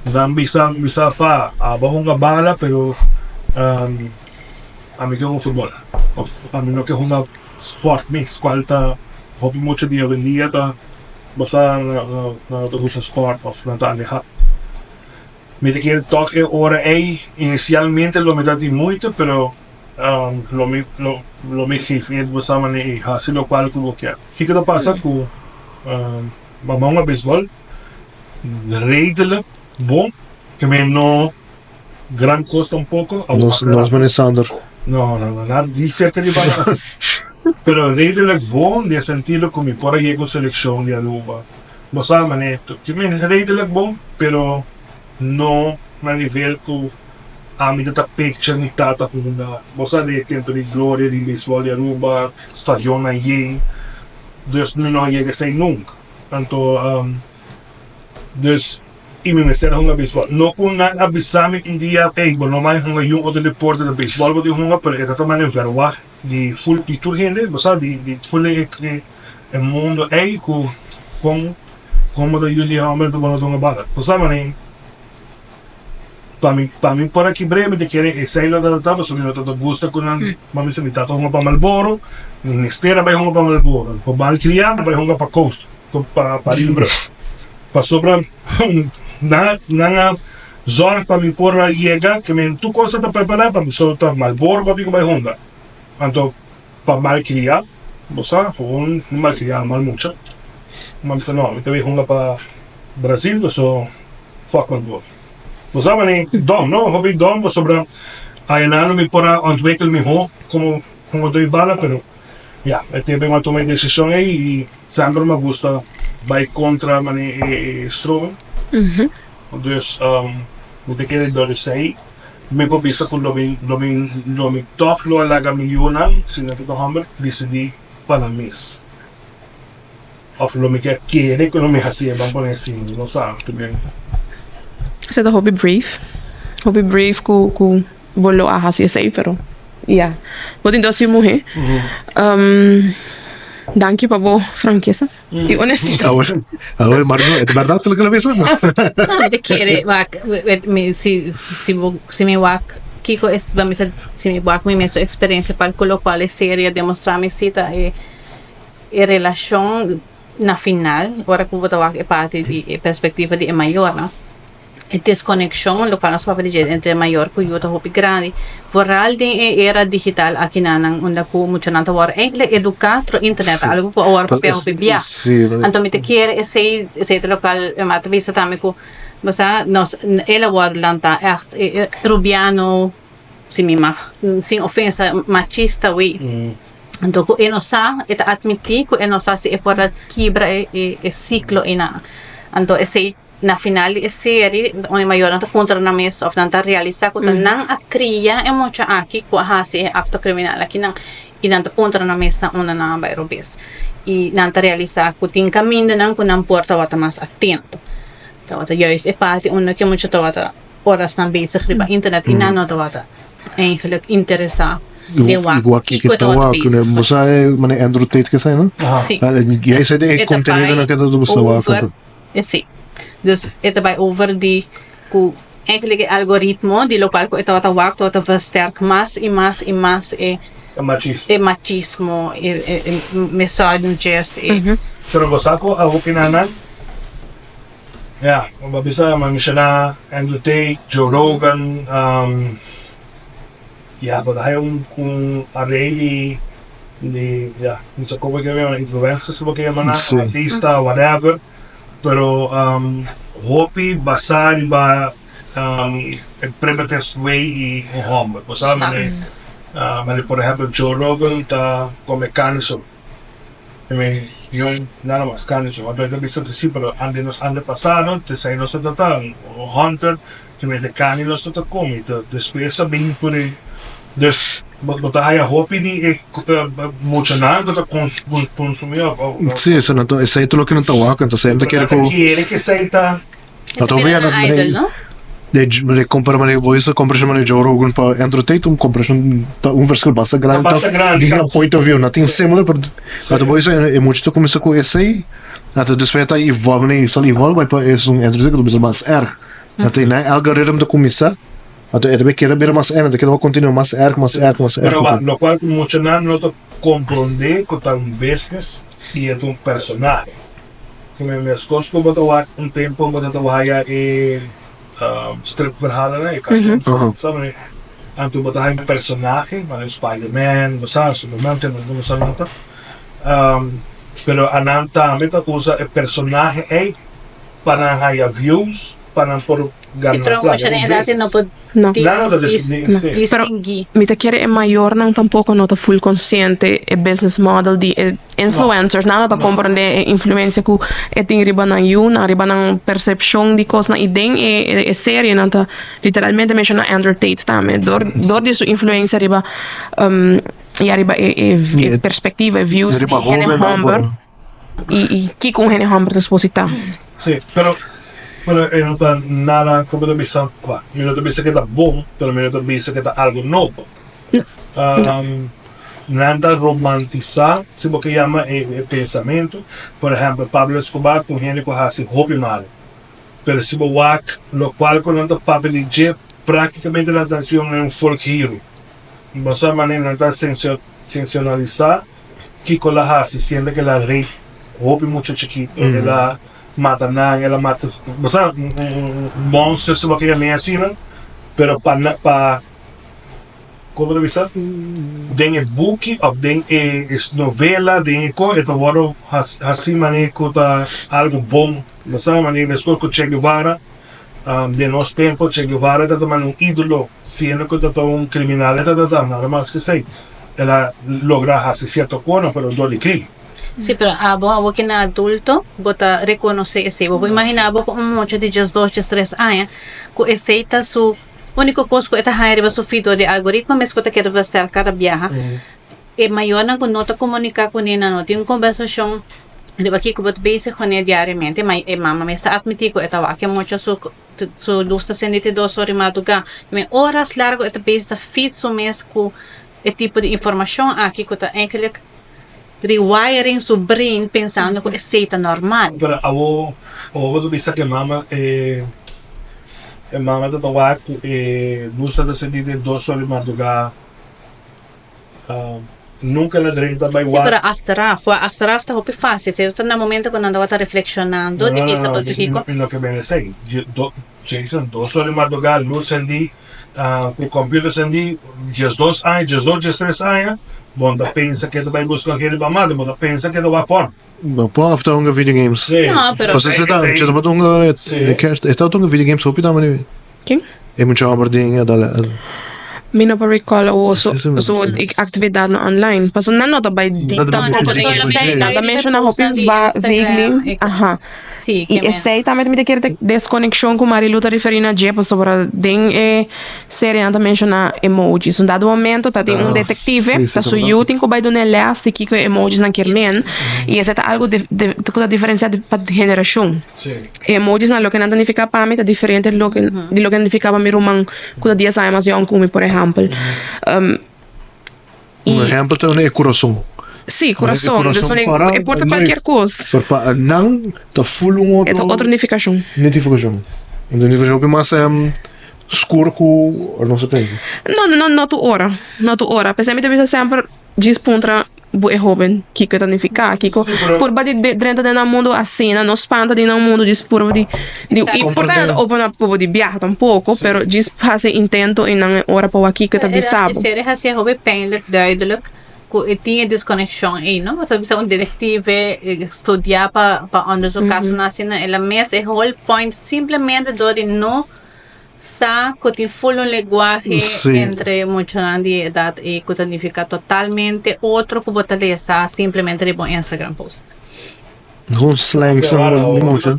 [SPEAKER 2] nan bisa mi sa pa abo hunga bala pero ami ke hunga futbòl òf ami no ke hunga spòrt mes kual ta hopi mucha di awendia ta basa na na ta gusta spòrt òf nan ta alehá. Mi ta kere tòg e ora ei inisialmente lo mi ta tin moeite pero lo mi lo mi geef e basa manera ei hasi lokual ku bo kier. Kiko ta pasa ku mama hunga beisbòl redelijk bon ke mi no gran kos tampoko.
[SPEAKER 1] Nos nos mane Sander.
[SPEAKER 2] No no no nada ni cerca di bala pero redelijk bon den sentido ku mi por a yega un selekshon di Aruba. Bo sa manera ki mi redelijk bon pero no na nivel ku ami ta ta picture mi tata hunga. Bo sa den e tempo di gloria di beisbòl di Aruba stadionnan yen dus mi no a yega esei nunka. Anto dus i mi mester a hunga beisbòl. No ku nan a bisa mi un dia ey bo no mai hunga yun otro deporte ta beisbòl bo tin hunga pero e ta ta manera verwagt di ful di tur hende bo sa di di ful e e mundo ey ku kon kon bo ta yu di homber anto bo no ta hunga bala. Bo sa manera pa mi pa mi por aki breve mi ta kere esey lo ta ta pasobra mi no ta ta gusta ku nan bo a bisa mi tata hunga pa Marlboro mi mester a bai hunga pa Marlboro pa malkria a bai hunga pa Coast pa pa River Pasobra nan nan a zorg pa mi por a yega ke men tur cosa ta prepara pa mi so ta Marlboro bo tin ku bai hunga anto pa malkria bo sa un malkria mal mucha mi a bisa no mi ta bai hunga pa Brasil paso fuck Marlboro bo sa mane dom no hopi dom pasobra aynan lo mi por a ontwikkel miho komo hungador di bala pero ya e tempo mi a tuma e desishon ei i Semper mi a gusta bai kontra mane e stroom. Dus mi ta kere dor esei. Mi por bisa ku lo mi lo mi lo mi tòg lo a laga mi yunan, si nan ta ta hòmber, disidí pa nan mes. Òf lo mi ke kere ku lo mi hasié, ban pone así, mi no sa.
[SPEAKER 3] Esei ta hopi brave. Hopi brave ku ku Bo lo a hasi esei pero ya bo tin dos yu muhe danki pa bo frankesa y honestidad.
[SPEAKER 1] Awor awor Margo e ta berdad loke lo bisa?
[SPEAKER 4] No mi ta kere wak mi si si bo si mi wak. Kiko es ba misa si mi wak mi mes experiencia pa ku lokual e serie a demostra mi si ta e e relashon na final ora ku bo ta wak e parti di e perspectiva di e mayornan e deskonekshon lokual nos papia di dje entre e mayor ku yu ta hopi grandi vooral den e era digital akinanan unda ku muchanan ta wòrdu eigenlijk eduká tro internet algu ku a wòrdu papia hopi bia anto mi ta kere esei esei ta lokual mi mama ta bisa tambe ku Bo sa, nos, el a wòrdu lantá ègt Rubiano, si mi mag, sin ofensa, machista wei. Anto ku e no sa, e ta atmití ku e no sa si e por a kibra e e siklo einan. Anto esei na final di e seri un e mayornan ta puntra nan mes òf nan ta realisá ku ta nan a kria e mucha aki ku a hasi e akto kriminal akinan i nan ta puntra nan mes na unda nan a bai robes. I nan ta realisá ku tin kamindanan ku nan por tabata mas atento. Tabata juist e parti unda ke mucha tabata orasnan bezig riba internet i nan no tabata eigenlijk interesá den wak
[SPEAKER 1] Igual ki
[SPEAKER 4] kiko
[SPEAKER 1] ta
[SPEAKER 4] tabata
[SPEAKER 1] wak,
[SPEAKER 4] bezig.
[SPEAKER 1] bo sa e manera Andrew Tate ke sa, no?
[SPEAKER 4] Sí.
[SPEAKER 1] Juist e
[SPEAKER 4] E ta
[SPEAKER 1] contenido
[SPEAKER 4] bai
[SPEAKER 1] nan ke ta gusta wak.
[SPEAKER 4] over, sí. Dus e ta bai over di ku eigenlijk e algoritmo di lokual ku e tabata wak tabata versterk mas i mas i mas e
[SPEAKER 2] E machismo.
[SPEAKER 4] e machismo, e e misogynist, e.
[SPEAKER 2] Pero bo sa ku awokinan Ya, bo a bisa mi a menshoná Andrew Tate, Joe Rogan, ya, bo ta haya un un array di di ya, no sa komo ke yama, influencers bo ke yama nan, artista, whatever, pero hopi basá riba e primitive way di un hòmber, bo sa manera, manera por ehèmpel Joe Rogan ta kome karni so. I mean, yon nada mas carne so. Anto e ta bisa si, pero ande nos antepasado, t'esei nos ta ta un hunter, ki mete carne nos ta ta come. Ta despues a bin por e, dus bo bo ta haya hopi di e muchanan ku ta consumi of of.
[SPEAKER 1] Si, esei nan ta, esei ta loke nan ta wak, anto esei nan ta kere ku.
[SPEAKER 2] Nan ta kere ku esei ta.
[SPEAKER 1] Anto
[SPEAKER 4] Bira
[SPEAKER 1] bia
[SPEAKER 4] nan
[SPEAKER 1] nan
[SPEAKER 4] idol, no?
[SPEAKER 1] De de compara manera bo hizo comparacion manera Joe Rogan pa Andrew Tate un comparacion ta un verschil basta grandi
[SPEAKER 2] Ta basta grandi,
[SPEAKER 1] di
[SPEAKER 2] sa.
[SPEAKER 1] nan point of view nothing similar pero anto bo hizo e mucha ta cuminsa cu esey anto despues ta evolve ne sal evolve bai pa esun Andrew Tate cu ta bisa mas erg anto e nan algoritmo ta cuminsa anto e ta bay keda bira mas erg anto keda continua mas erg mas erg mas erg
[SPEAKER 2] Pero ba locual cu muchanan no ta comprende cu ta un business y e ta un personahe. Ku mi meskos ku bo ta wak un tempu bo ta ta waya e stripverhalen e cartoons sa manera anto bo ta haña un personahe manera Spiderman bo sa Superman te no sa nan ta pero anan tambe ta usa e personahe ei pa nan haya views pa nan por
[SPEAKER 4] Sí, pero mucha den edad no por
[SPEAKER 3] No.
[SPEAKER 4] distinguí.
[SPEAKER 3] Pero mi ta kere e mayornan tampoco no ta full consciente e business model di e influencers. Nan no ta comprende e influencia cu e tin riba nan yunan, riba nan percepcion di cosnan. Y den e serie nan ta literalmente menciona Andrew Tate tambe. Dor dor di su influencia riba ya riba e e perspectiva, e views di hende homber. Y kiko un hende homber ta sposita.
[SPEAKER 2] Sí, pero pero e no ta nada como ta bisa, bah, mi no ta bisa ke ta bon, pero mi no ta bisa ke ta algo nobo. Nan ta romantisa, si bo ke yama e e pensamentu. Por ehempel, Pablo Escobar ta un hende ku a hasi hopi malo. Pero si bo wak lokual ku nan ta papia di dje, praktikamente nan ta hasi un folk hero. Bo sa manera nan ta sensacionalisa Kiko el a hasi siendo ku el a rape hopi mucha chikitu, el a mata nan, el a mata, bo sa, un monster si bo ke yam'é asina, pero pa na pa komo ta bisa den e buki òf den e novela den e kos e ta wòrdu hasi manera ku ta algu bon, bo sa, manera meskos ku Che Guevara. Den nos tempo Che Guevara ta tuma un idolo, siendo cu ta un criminal e ta ta nada mas cu esey. El a logra haci cierto cosnan pero dor di crimen.
[SPEAKER 4] Si, pero abo awor ki na adulto bo ta reconoce esey. Bo por imagina bo cu un mucha di diesdos, diestres aña cu esey ta su unico cos cu e ta haya riba su feed dor di algoritmo mes cu ta keda versterk cada biaha. E mayornan ku no ta komuniká kuné nan no tin un kombersashon riba kiko bo ta bezig kuné diariamente, ma e mama mes ta atmití ku e ta wak e mucha su su lus ta sendí te dos ora di madrugá. Men oras largu e ta bezig ta fit su mes ku e tipo di informashon aki ku ta eigentlik rewiring su brain pensando ku esei ta normal.
[SPEAKER 2] Pero awo, awo bo ta bisa ku e mama e. E mama ta ta wak ku e lus ta ta sendí den dos or di mardugá. Nunka el a drenta bai
[SPEAKER 4] Sí,
[SPEAKER 2] wak.
[SPEAKER 4] pero achteraf, wa achteraf ta hopi fácil. Si ta na momento ku nan tabata reflekshonando di
[SPEAKER 2] No, no,
[SPEAKER 4] bisa
[SPEAKER 2] no,
[SPEAKER 4] pa su kiko.
[SPEAKER 2] mi no ke bini esei. Jason, dos or di mardugá, lus sendí, ku computer sendí, 12 aña, 12, 13 aña, bo no ta pensa ke ta bai buska un hende pa mata, bo ta pensa ke ta wak pòrn.
[SPEAKER 1] Bo por after hunga video games.
[SPEAKER 2] Sí.
[SPEAKER 4] No, pero
[SPEAKER 1] Pasobra esei ta,
[SPEAKER 2] Esei-
[SPEAKER 1] ta tabata hunga,
[SPEAKER 2] Sí.
[SPEAKER 1] e kerst, e tabata hunga video games hopi tambe ni.
[SPEAKER 3] Ken?
[SPEAKER 1] E mucha homber den adole.
[SPEAKER 3] Mi no por recall awo su
[SPEAKER 1] Sí, sí, mi-
[SPEAKER 3] su actividadnan online. Pasobra nan no ta bai
[SPEAKER 1] No ta
[SPEAKER 3] tanto
[SPEAKER 1] bai
[SPEAKER 3] den
[SPEAKER 1] deep,
[SPEAKER 3] esei.
[SPEAKER 1] sí.
[SPEAKER 3] Nan ta menciona hopi va vaguely. Aha.
[SPEAKER 4] Sí,
[SPEAKER 3] I
[SPEAKER 4] ke men.
[SPEAKER 3] esei tambe mi ta kere ta deskonekshon ku Marilu ta referí na dje pasobra den e serie nan ta menshoná emojis. Un dado momento ta tin un
[SPEAKER 1] Ah,
[SPEAKER 3] detective
[SPEAKER 1] sí, sí,
[SPEAKER 3] ta su
[SPEAKER 1] ta
[SPEAKER 3] yu tin ku bai duna e lès di kiko e emojisnan kier men i esei ta algu di di ku ta diferensiá di pa generashon.
[SPEAKER 2] Sí.
[SPEAKER 3] E emojisnan loke nan ta nifiká pa mi ta diferente di loke di loke nan nifiká pa mi ruman ku ta dies aña mas yòn ku mi por ehèmpel.
[SPEAKER 1] Un ehèmpel ta e kurason.
[SPEAKER 3] Sí, kurason. Dus wanneer e por ta kualkier kos.
[SPEAKER 1] Pero pa nan ta ful un otro.
[SPEAKER 3] E ta otro nifikashon.
[SPEAKER 1] Nifikashon. Un nifikashon hopi mas skur ku nos a pensa.
[SPEAKER 3] No, no, no tur ora. No tur ora. P'esei mi ta bisa semper djis puntra bo e hoben kiko e ta nifiká. Kiko purba di drenta den nan mundu asina. No spanta di nan mundu djis purba di i por ta nan ta open up pa bo di biaha tampoko pero djis hasi e intento i nan e ora pa wak kiko e ta bisa bo.
[SPEAKER 4] E serie hasi hopi pijnlijk duidelijk ku e tin e deskonekshon ei no. Bo ta bisa un detective studia pa pa onderzoek kasonan asina el a mes e whole point simplemente dor di no Sa ku tin ful un lenguahe entre muchanan di e edat ei ku ta nifiká totalmente otro ku bo ta lesa simplemente riba un Instagram post.
[SPEAKER 1] Gewoon slang mucha.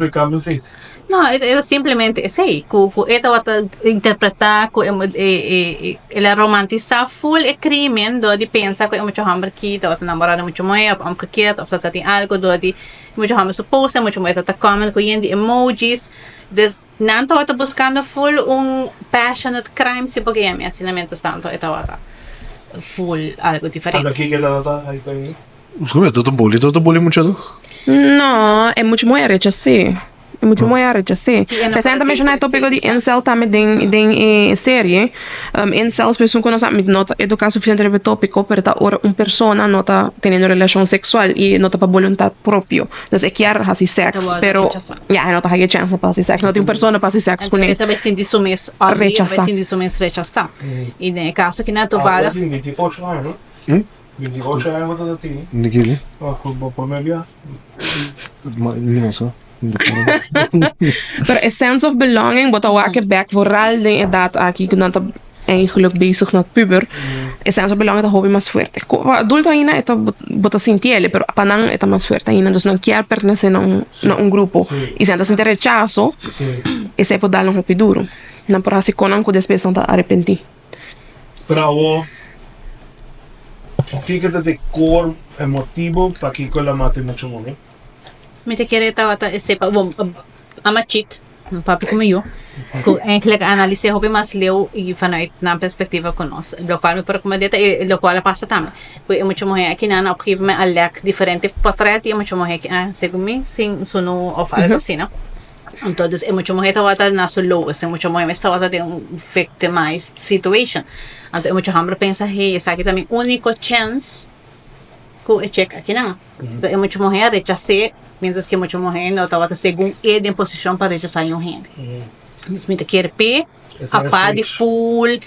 [SPEAKER 4] No, e ta simplemente esei, ku ku e tabata interpretá ku e e el a romantisá ful e krimen dor di pensa ku e mucha hòmber ki tabata namorá di mucha muhé òf omgekeerd òf tabata tin algu dor di mucha hòmber su post e mucha muhé tabata comment ku yen di emojis. Des. Nan tabata buscando full un passionate crime si porque yami asina mientras tanto e tabata full algo diferente.
[SPEAKER 2] Anda kiko e tabata ahí ta ahí?
[SPEAKER 1] Escúchame, e ta bully, ta bully mucha no?
[SPEAKER 3] No, e mucha muher a rechas'é. E mucha muher a rechas'é. P'esei nan ta menshoná e tópiko di incel tambe den den e serie. Incels pa esun ku no sa, mi no ta eduká sufisiente riba e tópiko, pero ta ora un persona no ta teniendo relashon seksual i no ta pa boluntat propio. Dus e kier hasi sèks, pero ya e no ta haya chèns pa hasi sèks, no tin un persona pa hasi sèks kuné.
[SPEAKER 4] E ta bai sinti su mes
[SPEAKER 3] rechasá.
[SPEAKER 4] E ta bai sinti su mes rechasá. I den e kaso ki nan toevallig.
[SPEAKER 2] Bo tin 28 aña, no? 28 aña bo ta tin?
[SPEAKER 1] Di kiko?
[SPEAKER 2] Ku bo promé bia.
[SPEAKER 1] Mi no sa.
[SPEAKER 3] Pero e sense of belonging bo ta wak e bek vooral den edat aki ku nan ta eigenlijk bezig na puber. E sense of belonging ta hopi mas fuerte. Ku pa adulto ainda e ta bo ta sinti el pero pa nan e ta mas fuerte ainda. Dus nan kier pertenece na un na un grupo. Y si nan ta sinti rechazo esei por dal nan hopi duro. Nan por hasi konan ku despues nan ta arepenti.
[SPEAKER 2] Pero awor kiko ta di kor e motibo pakiko el a mata e mucha muhé?
[SPEAKER 4] Mi ta kere tabata e sepa, bon, ama chit, papi ku mi yu, ku eigenlijk a analis'é hopi mas leu i vanuit nan perspektiva ku nos, lokual mi por rekomend'é ta e lokual a pasa tambe, ku e mucha muhé aki nan op gegeven moment a lèk diferente portrèt di e mucha muhé ki a segun mi sin sunu òf algu asina. Entonces e mucha muhé tabata na su lowest, e mucha muhé mes tabata den un victimized situation. Anto e mucha hòmber a pensa, hey, esaki ta mi úniko chèns ku e chèk akinan. Enton e mucha muhé a rechas'é, mientras ku e mucha muhé no tabata segun e den posishon pa rechasá un hende. Dus mi ta kere p'e apart di full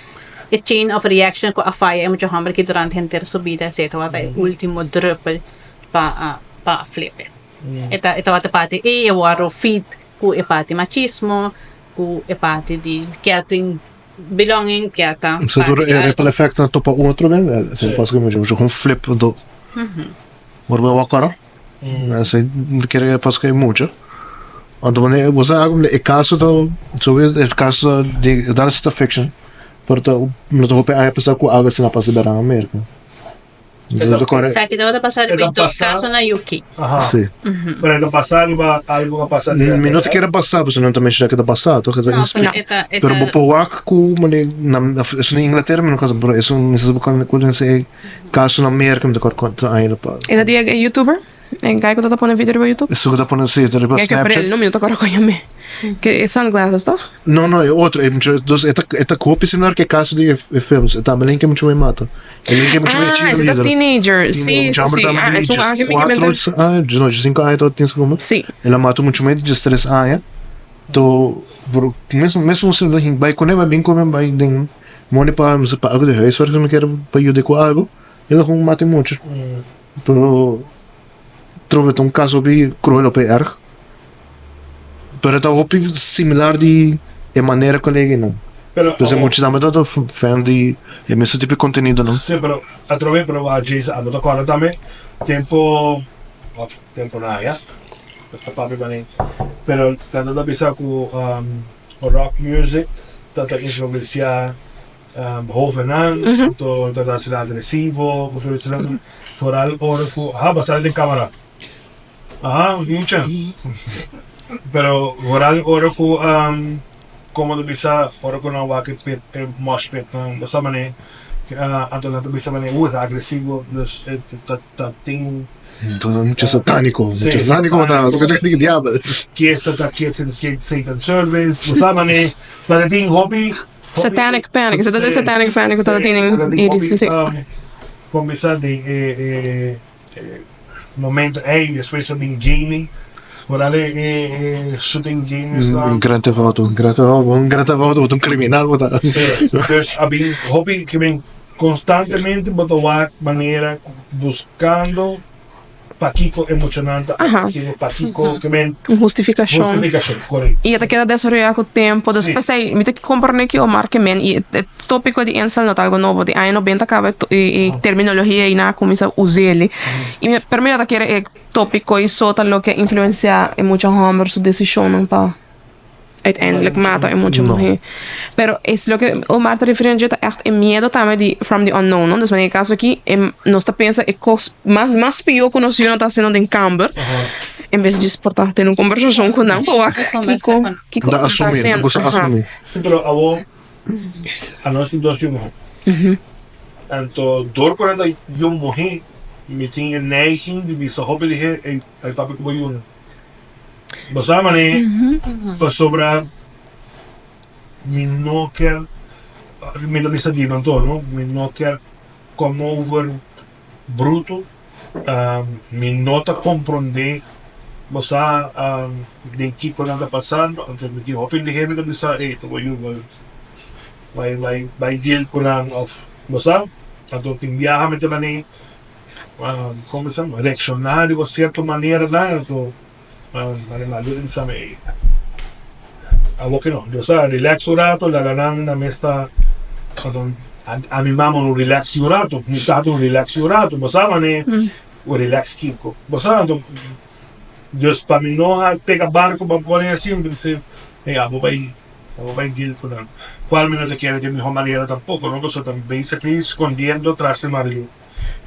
[SPEAKER 4] e chain of reaction ku a faya e mucha hòmber aki durante henter su bida, esei tabata e último druppel pa pa flip e. E ta e tabata parti ei e wòrdu feed ku e parti machismo, ku e parti di kier tin belonging, kier ta
[SPEAKER 1] So
[SPEAKER 4] parti
[SPEAKER 1] tur
[SPEAKER 4] di
[SPEAKER 1] e
[SPEAKER 4] algo.
[SPEAKER 1] ripple effect na topa un otro ben, esei pasa ku mucha mucha kon flip anto Ora bo a wak kora esei kere pasa ku e mucha. Anto wanneer bo sa e kaso ta sowie e kaso di dat is ta fiction pero ta no ta hopi aña pasa ku algo asina a pasa bera na Merka.
[SPEAKER 4] Esaki tabata pasa riba e dos kaso na UK.
[SPEAKER 1] Sí.
[SPEAKER 2] Pero e ta pasa riba algo ku a pasa di
[SPEAKER 1] Mi no ta kere pasa pasobra nan ta menshoná ke ta pasa toch?
[SPEAKER 4] No, pero e ta e
[SPEAKER 1] Pero
[SPEAKER 4] ta
[SPEAKER 1] bo por wak ku manera na esun na Inglatera mi no kasa pero esun mi sa ku e kaso na Merka mi ta kòrda kuantu aña ta pasa.
[SPEAKER 3] E ta di e youtuber? E guy ku ta pone video riba YouTube?
[SPEAKER 1] Esun ku ta pone si riba
[SPEAKER 3] Guy ku
[SPEAKER 1] Snapchat.
[SPEAKER 3] bril, no mi no ta kòrda kon yam'é. Ke e sunglasses toch?
[SPEAKER 1] No, no, e otro. E mucho, dus e ta, e ta hopi similar ku e kaso di e, e films. E tambe len ke mucho me mata. E len ke mucho me
[SPEAKER 3] Ah,
[SPEAKER 1] cheerleader.
[SPEAKER 3] ese ta teenager. Si, si, si. Ah, esun aki mi ke mente.
[SPEAKER 1] Aña, no, 5 aña to tin como.
[SPEAKER 3] Si.
[SPEAKER 1] El a mata mucho me di 3 aña. To, bro, mesun, mesun se bai kuné, bai bin kuné, bai den moni pa, pa algo di huiswerk, si mi kier pa yuda ku algo. El a kon mata mucho. Pero trobe ta un caso hopi cruel hopi erg. Pero ta hopi similar di e manera con e nan.
[SPEAKER 2] Pero
[SPEAKER 1] Entonces mucho tambe ta fan di e mesun tipo di contenido nan.
[SPEAKER 2] Sí, pero atrobe pero a Jason abo ta corda tambe tempo of tempo na ya. Esta papia bani. Pero nan ta bisa cu rock music ta ta influencia Hovenan ku ta ta asina agresivo ku tur esnan foral ora ku aha bo a sali den kamara aha un chens pero foral ora ku komo ta bisa ora ku nan wak e pit e mosh pit nan bo sa manera anto nan ta bisa manera ta agresivo dus e ta ta tin
[SPEAKER 1] Mucho sataniko mucho sataniko ta diabel
[SPEAKER 2] kies ta kies satan service bo sa manera ta tin hopi.
[SPEAKER 3] Satanic Panic. Is dat de Satanic Panic ku tabata tin den eighties? Sí.
[SPEAKER 2] Kuminsá den e momento ei, despues a bin gaming. Ora e shooting games nan.
[SPEAKER 1] Un Grand Theft Auto, un Grand Theft Auto, un Grand Theft Auto bo ta un kriminal bo ta.
[SPEAKER 2] Sí, dus a bin hopi ke bin konstantemente bo ta wak manera buskando. Pakiko e muchanan ta agresivo, pakiko ke men.
[SPEAKER 3] Un hustifikashon.
[SPEAKER 2] Hustifikashon, korekto.
[SPEAKER 3] I e ta keda desaroyá ku tempu. Dus p'esei mi ta komprendé ki Omar ke men i e tópiko di incel no ta algu nobo. Di aña nobenta kaba e terminologia ei nan a kuminsá us'el. I mi pero mi no ta kere e tópiko ei so ta loke a influensiá e mucha hòmber su desishonnan pa. uiteindelijk mata e mucha muhé. Pero es loke Omar ta refiriendo dje ta ègt e miedo tambe di from the unknown, no? Dus den e kaso aki e nos ta pensa e kos mas mas pió ku nos yunan ta hasiendo den kamber en bes di djis por ta tene un kombersashon ku nan pa wak kiko kiko
[SPEAKER 1] Ta
[SPEAKER 3] nan ta
[SPEAKER 1] asumí, ta
[SPEAKER 3] hasiendo.
[SPEAKER 1] kusa asumí.
[SPEAKER 2] Sí, pero awor anos tin dos yu muhé. Anto dor ku nan ta yu muhé mi tin e neiging di bisa hopi lihé ey papia ku bo yunan. Bo sa manera pasobra mi no kier, mi ta bisa di nan tur no, mi no kier come over bruto, mi no ta comprende bo sa den kico nan ta pasando, anto mi tin hopi lihe mi ta bisa ey ta bo yu bai bai bai deal cu nan of bo sa, anto tin biaha mi ta mane. Como se llama, reacciona riba cierto maneranan anto manera lo bisa mi awor ke no yo sa relax un rato laga nan na mes ta anto ami mama no relax un rato mi tata no relax un rato bo sa manera bo relax kiko bo sa anto dus pa mi no pega barco pa pone asi mi bisa ey abo bay. Bo bai deal cu nan. Cual mi no ta kere di e miho manera tampoco no pasobra ta basically scondiendo tras di Marilu.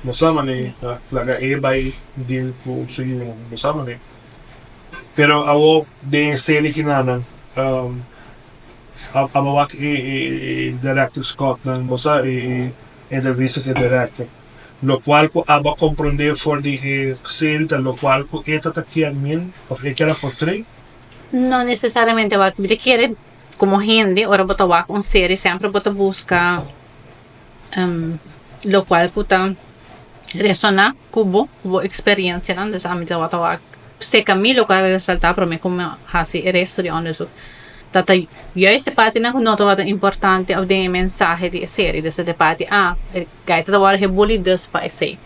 [SPEAKER 2] Bo sa mane ta laga e bai deal cu su yunan. Bo sa mane. Pero awo den e serie kinanan abo wak e director Scott nan bo sa e entrevista cu e director. Locual cu abo a comprende for di e serie ta locual cu e ta ta kier min of e kier a portray.
[SPEAKER 4] No necesariamente wak mi ta kere como hende ora bo ta wak un serie semper bo ta buska locual cu ta resona cu bo, cu bo experiencianan dus ami tabata wak cerca mi locual a resalta prome cu mi haci e resto di onderzoek ta ta juist e partinan cu no tabata importante of den e mensahe di e serie dus ta e parti ah e guy ta worde gebully dus pa esey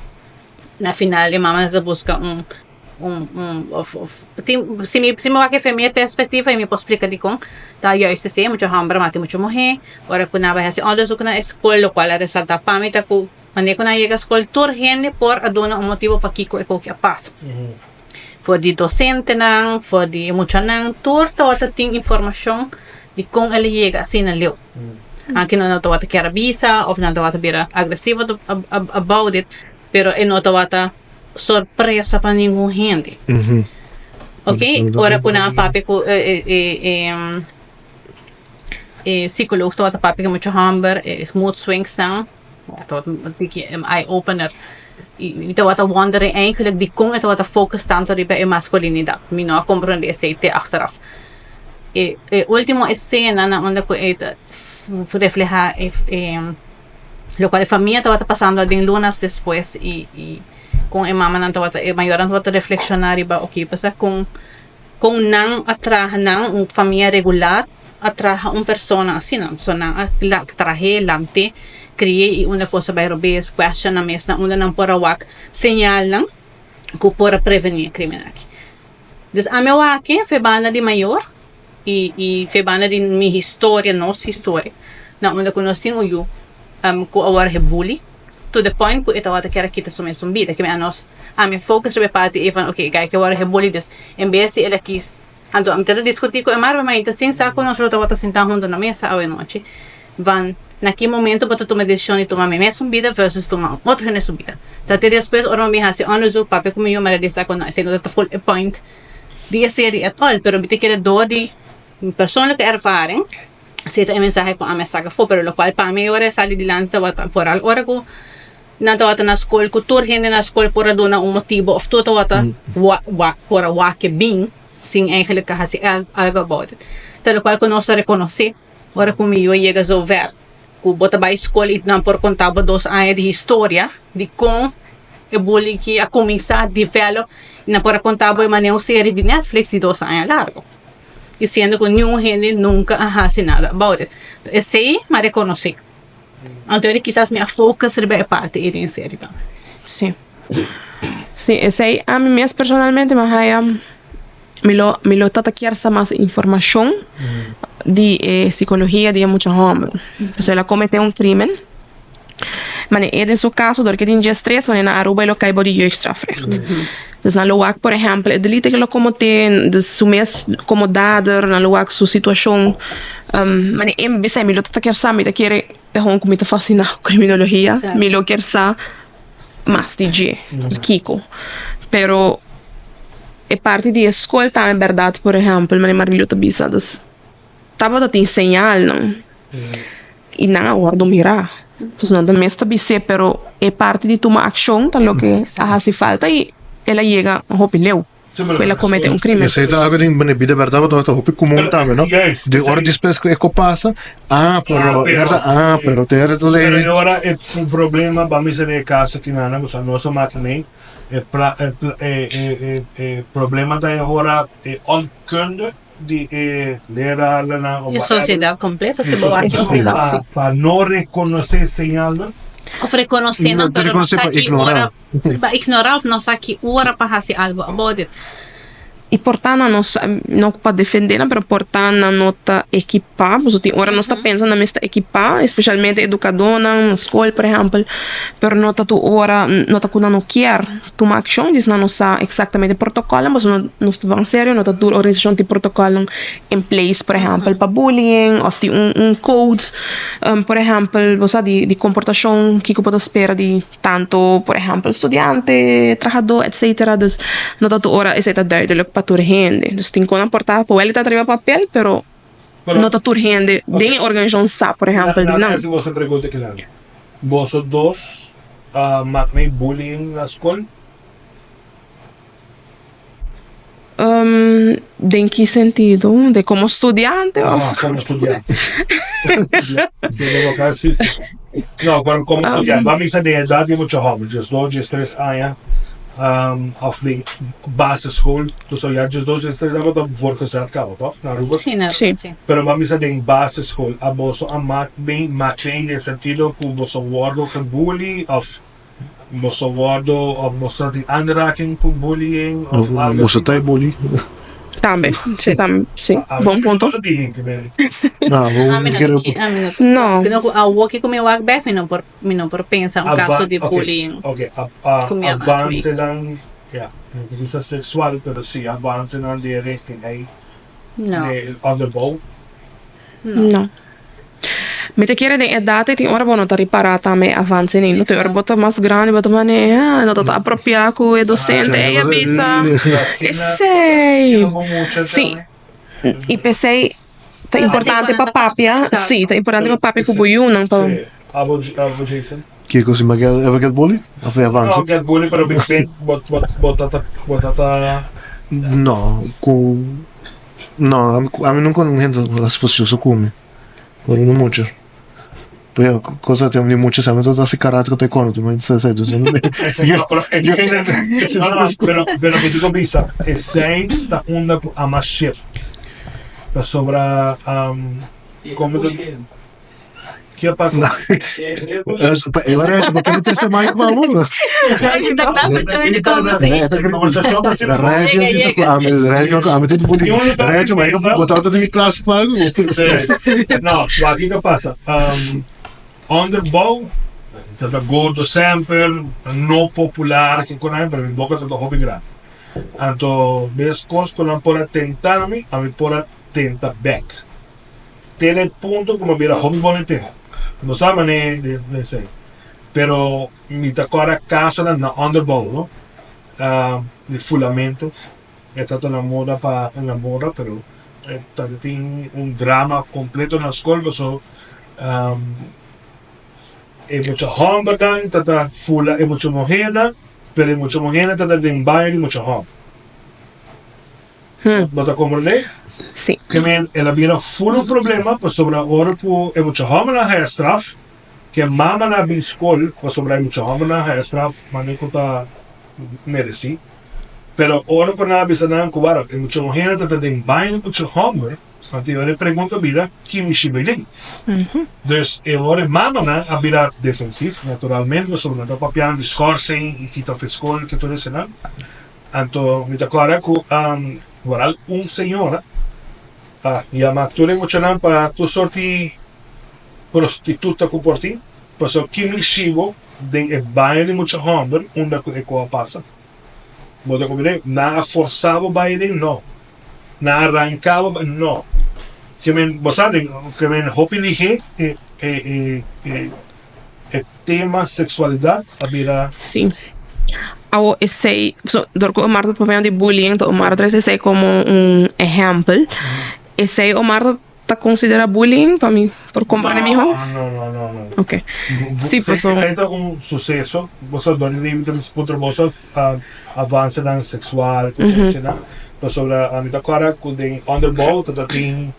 [SPEAKER 4] na final e mama ta buska un. Un un of of tin si mi si mi wak efe mi perspectiva y mi por splica dicon ta juist así mucho homber mati mucho muher ora cu nan a bay haci onderzoek na e school locual a resalta pa mi ta cu wanneer cu nan yega school tur hende por a duna un motibo pakico e koki a pasa for di docentenan for di e muchanan tur tabata tin informacion di con el a yega asina leu aunke nan no tabata kier a bisa of nan tabata bira agresivo about it pero e no tabata sorpresa pa ningun hende. Ok, ora ku nan a papia ku e e e e psicoloog tabata papia ku mucha hòmber, e mood swings nan, tabata un tiki eye opener. I mi tabata wonderen eigenlijk dikon e tabata focus tanto riba e masculinidad. Mi no a comprende esei te achteraf. E e ultimo escena na unda ku e ta refleha e e lokual e famia tabata pasando aden lunas despues i i kon e mamanan tabata e mayornan tabata reflekshoná riba oke pasa kon kon nan a traha nan un famia regular a traha un persona asina so nan a trah'é lant'é kri'é i unda kos a bai robes question nan mes nan unda nan por a wak señalnan ku por a prevení e krimen aki. Dus ami a wak e fe banda di mayor i i fe banda di mi historia nos historia na unda ku nos tin un yu ku a wòrdu bully to the point ku e tabata kier a kita su mes un bida kimen anos ami a focus riba e parti ei van oke guy ke wòrdu bully dus en bes di el a kis anto ami ta diskuti ku e marba mainta sin sa ku nos lo tabata sinta huntu na mesa awe nochi van na ki momento bo ta tuma e desishon di tuma mi mes un bida versus tuma un otro hende su bida ta te despues ora mi bin hasi onderzoek papia ku mi yu mi a realisa ku no esei no ta full e point di e serie at all pero mi ta kere dor di mi persoonlijke ervaring Esei ta e mensahe ku ami a saka afó, pero lokual pa mi ora e sali dilanti tabata foral ora ku nan tabata na skol ku tur hende na skol por a duna un motibu òf tur tabata wak por a wak e bin sin eigenlik a hasi algu about it. Ta lokual ku nos a rekonosé ora ku mi yu a yega zover ku bo ta bai skol i nan por konta bo dos aña di historia di kon e bullying ki a kuminsá develop i nan por a konta bo e manera un serie di Netflix di dos aña largu. Diciendo cu niun hende nunca a haci nada about it. Esey m'a reconoce. Anto eri kisas mi a focus riba e parti ey den serie tambe.
[SPEAKER 3] Sí. Sí, esey ami mes personalmente m'a haya mi lo mi lo tata kier sa mas informacion di e psicologia di e mucha homber. Pasobra el a comete un crimen. Mane e den su caso dor ke tin diestres mane na Aruba e lo cay bo di jeugdstrafrecht. Dus nan lo wak por ehempel e delito ke lo comote dus su mes como dader nan lo wak su situacion mane e bisa mi lo ta kier sa mi ta kere e hon ku mi ta fascina ku criminologia mi lo kier sa mas di dje kiko pero e parti di e scol tambe berdad por ehempel mane Marilio ta bisa dus tabata tin señalnan. I nan a wòrdu mirá. Dus nan ta mes ta bis'é, pero e parti di tuma akshon ta loke a hasi falta i el a yega hopi leu ku el a komete un krimen.
[SPEAKER 1] Esei ta algu den bida bèrdat bo tabata hopi komun tambe, no? Di ora despues ku e ko pasa, ah, pero, ah, pero te ora ta
[SPEAKER 2] Pero e ora e problema pa mi ser den e kaso ki nan a nos a maka nei, e e problema ta e ora e onkunde. di e lerarnan of
[SPEAKER 4] E
[SPEAKER 2] whatever.
[SPEAKER 4] sociedad completo
[SPEAKER 2] E
[SPEAKER 4] si bo wak.
[SPEAKER 2] sociedad pa, pa no reconoce señalnan.
[SPEAKER 4] Of reconoce
[SPEAKER 1] No
[SPEAKER 4] nan, pero no
[SPEAKER 1] reconoce
[SPEAKER 4] sa
[SPEAKER 1] pa
[SPEAKER 4] ki
[SPEAKER 1] ignora.
[SPEAKER 4] ora pa ignora of no sa ki ora pa haci algo about it.
[SPEAKER 3] I por ta nan no sa, no pa defende nan, pero por ta nan no ta ekipá, pasobra tin ora nos ta pensa nan mes ta ekipá, especialmente educadónan na skol por ehèmpel, pero no ta tur ora, no ta ku nan no kier. Tuma akshon, dis nan no sa eksaktamente protokòlnan pasobra nos ta ban serio, no ta tur organisashon tin protokòlnan in place, por ehèmpel pa bullying òf tin un un code, por ehèmpel bo sa di komportashon kiko bo ta spera di tantu por ehèmpel studiante, trahadó etsetera, dus no ta tur ora esei ta duidelik pa tur hende, dus tin kon nan por ta por wèl ta riba papel pero no ta tur hende den e organisashon sa por ehèmpel di nan.
[SPEAKER 2] Laat mi hasi boso un pregunta kinan. Boso dos a mak mee bullying na skol?
[SPEAKER 3] Den ki sentido? De komo studiante of?
[SPEAKER 2] Ah, komo studiante. No, pero komo studiante. Bo a misa den edat di mucha hoben, diesdos, diestres aña, of den basisschool. Dus ya diesdos, diestres aña bo ta voortgezet kaba, toch? Na Aruba?
[SPEAKER 4] Sí, na Aruba, sí.
[SPEAKER 2] Pero bo a misa den basisschool, a boso a mak mee, mak mee den sentido ku boso wordo gebully of boso wordo of boso tin aanraking ku bullying of algo
[SPEAKER 1] Boso
[SPEAKER 2] asina?
[SPEAKER 1] ta e bully.
[SPEAKER 3] Tambe, sí, tambe, sí. Bon punto.
[SPEAKER 2] Boso tin ke men.
[SPEAKER 1] No, bo
[SPEAKER 4] Ami no
[SPEAKER 1] kere
[SPEAKER 4] ki, ami no
[SPEAKER 3] No.
[SPEAKER 4] No ku awor ki ku mi wak bek mi no por mi no por pensa un kaso di bullying.
[SPEAKER 2] Ok,
[SPEAKER 4] Ku mi a mak mee.
[SPEAKER 2] avansenan, ya, no ke bisa seksual, pero sí avansenan den e richting ei.
[SPEAKER 4] No.
[SPEAKER 2] De onderbouw.
[SPEAKER 3] No. Mi ta kere den edat ei tin ora bo no ta ripará tambe e avance ni. No tin ora bo ta mas grandi bo ta mane, ah, no ta ta apropiá ku e docente ei a bisa. Esei. Sí. I p'esei ta importante pa papia, sí, ta importante pa papia ku bo yunan pa.
[SPEAKER 2] Abo, Jason?
[SPEAKER 1] Kiko si mi ever get bullied? Of e avance?
[SPEAKER 2] No get bullied pero big big bo bo bo ta bo ta ta.
[SPEAKER 1] No ku no ami nunka un hende a sposhoso ku mi pero no mucho pero cosa di mucha sa mi ta hasi karate ku taekwondo tu mi sa sa dus
[SPEAKER 2] No no pero pero mi tin ku bisa esei ta unda ku ama shift pasobra komo ta. Ke a pasa?
[SPEAKER 1] Ora, bo kere trese mic pa bo?
[SPEAKER 2] No, wak kiko a pasa. Onderbouw ta gordo semper, no popular, kiko nan, pero mi boka ta hopi grandi. Anto bes kos ku nan por a tenta mi, ami por a tenta bek. Te na e punto ku mi a bira hopi bon entende. No sa manera di esei. Pero mi ta kòrda kasonan na onderbouw no, di fulamentu. E tabata na moda pa na moda pero e tabata tin un drama kompleto na skol paso e mucha hòmbernan tabata fula e mucha muhernan pero e mucha muhernan tabata den baño di mucha hòmber. Bo ta komprendé?
[SPEAKER 3] Sí.
[SPEAKER 2] Ke men el a bira ful un problema pasobra ora ku e mucha hòmbernan haya straf, ke mamanan a bin skol pasobra e mucha hòmbernan haya straf manera ku ta meresí. Pero ora ku nan a bisa nan ku wara e mucha muhernan ta ta den baño di mucha hòmber, anto e ora e pregunta a bira, Ki mishi bai den? Dus e ora e mamanan a bira defensif, naturalmente, pasobra nan ta papiando di skòrsing i kita for skol, ke tur esenan. Anto mi ta kòrda ku waral un señora a yama tur e muchanan pa tur sorti prostituta ku por tin, pasobra ki mishibo den e baño di mucha hòmber unda ku e koa pasa. Bo ta komprendé? Nan a forsa bo bai aden? No. Nan a ranka bo bai? No. Ke men, bo sa den, ke men hopi lihé e e e E tema sexualidad a bira.
[SPEAKER 3] Sí. Awo esei, so, dor ku Omar ta papia di bullying, ta Omar a trese esei komo un ehèmpel. Esei Omar ta konsiderá bullying pa mi por komprende mihó?
[SPEAKER 2] No, no, no, no.
[SPEAKER 3] Ok. Sí, paso.
[SPEAKER 2] Esei ta un suseso, boso dor di mi ta puntra boso avansenan sexual ku eseinan, pasobra ami ta kòrda ku den onderbouw ta tin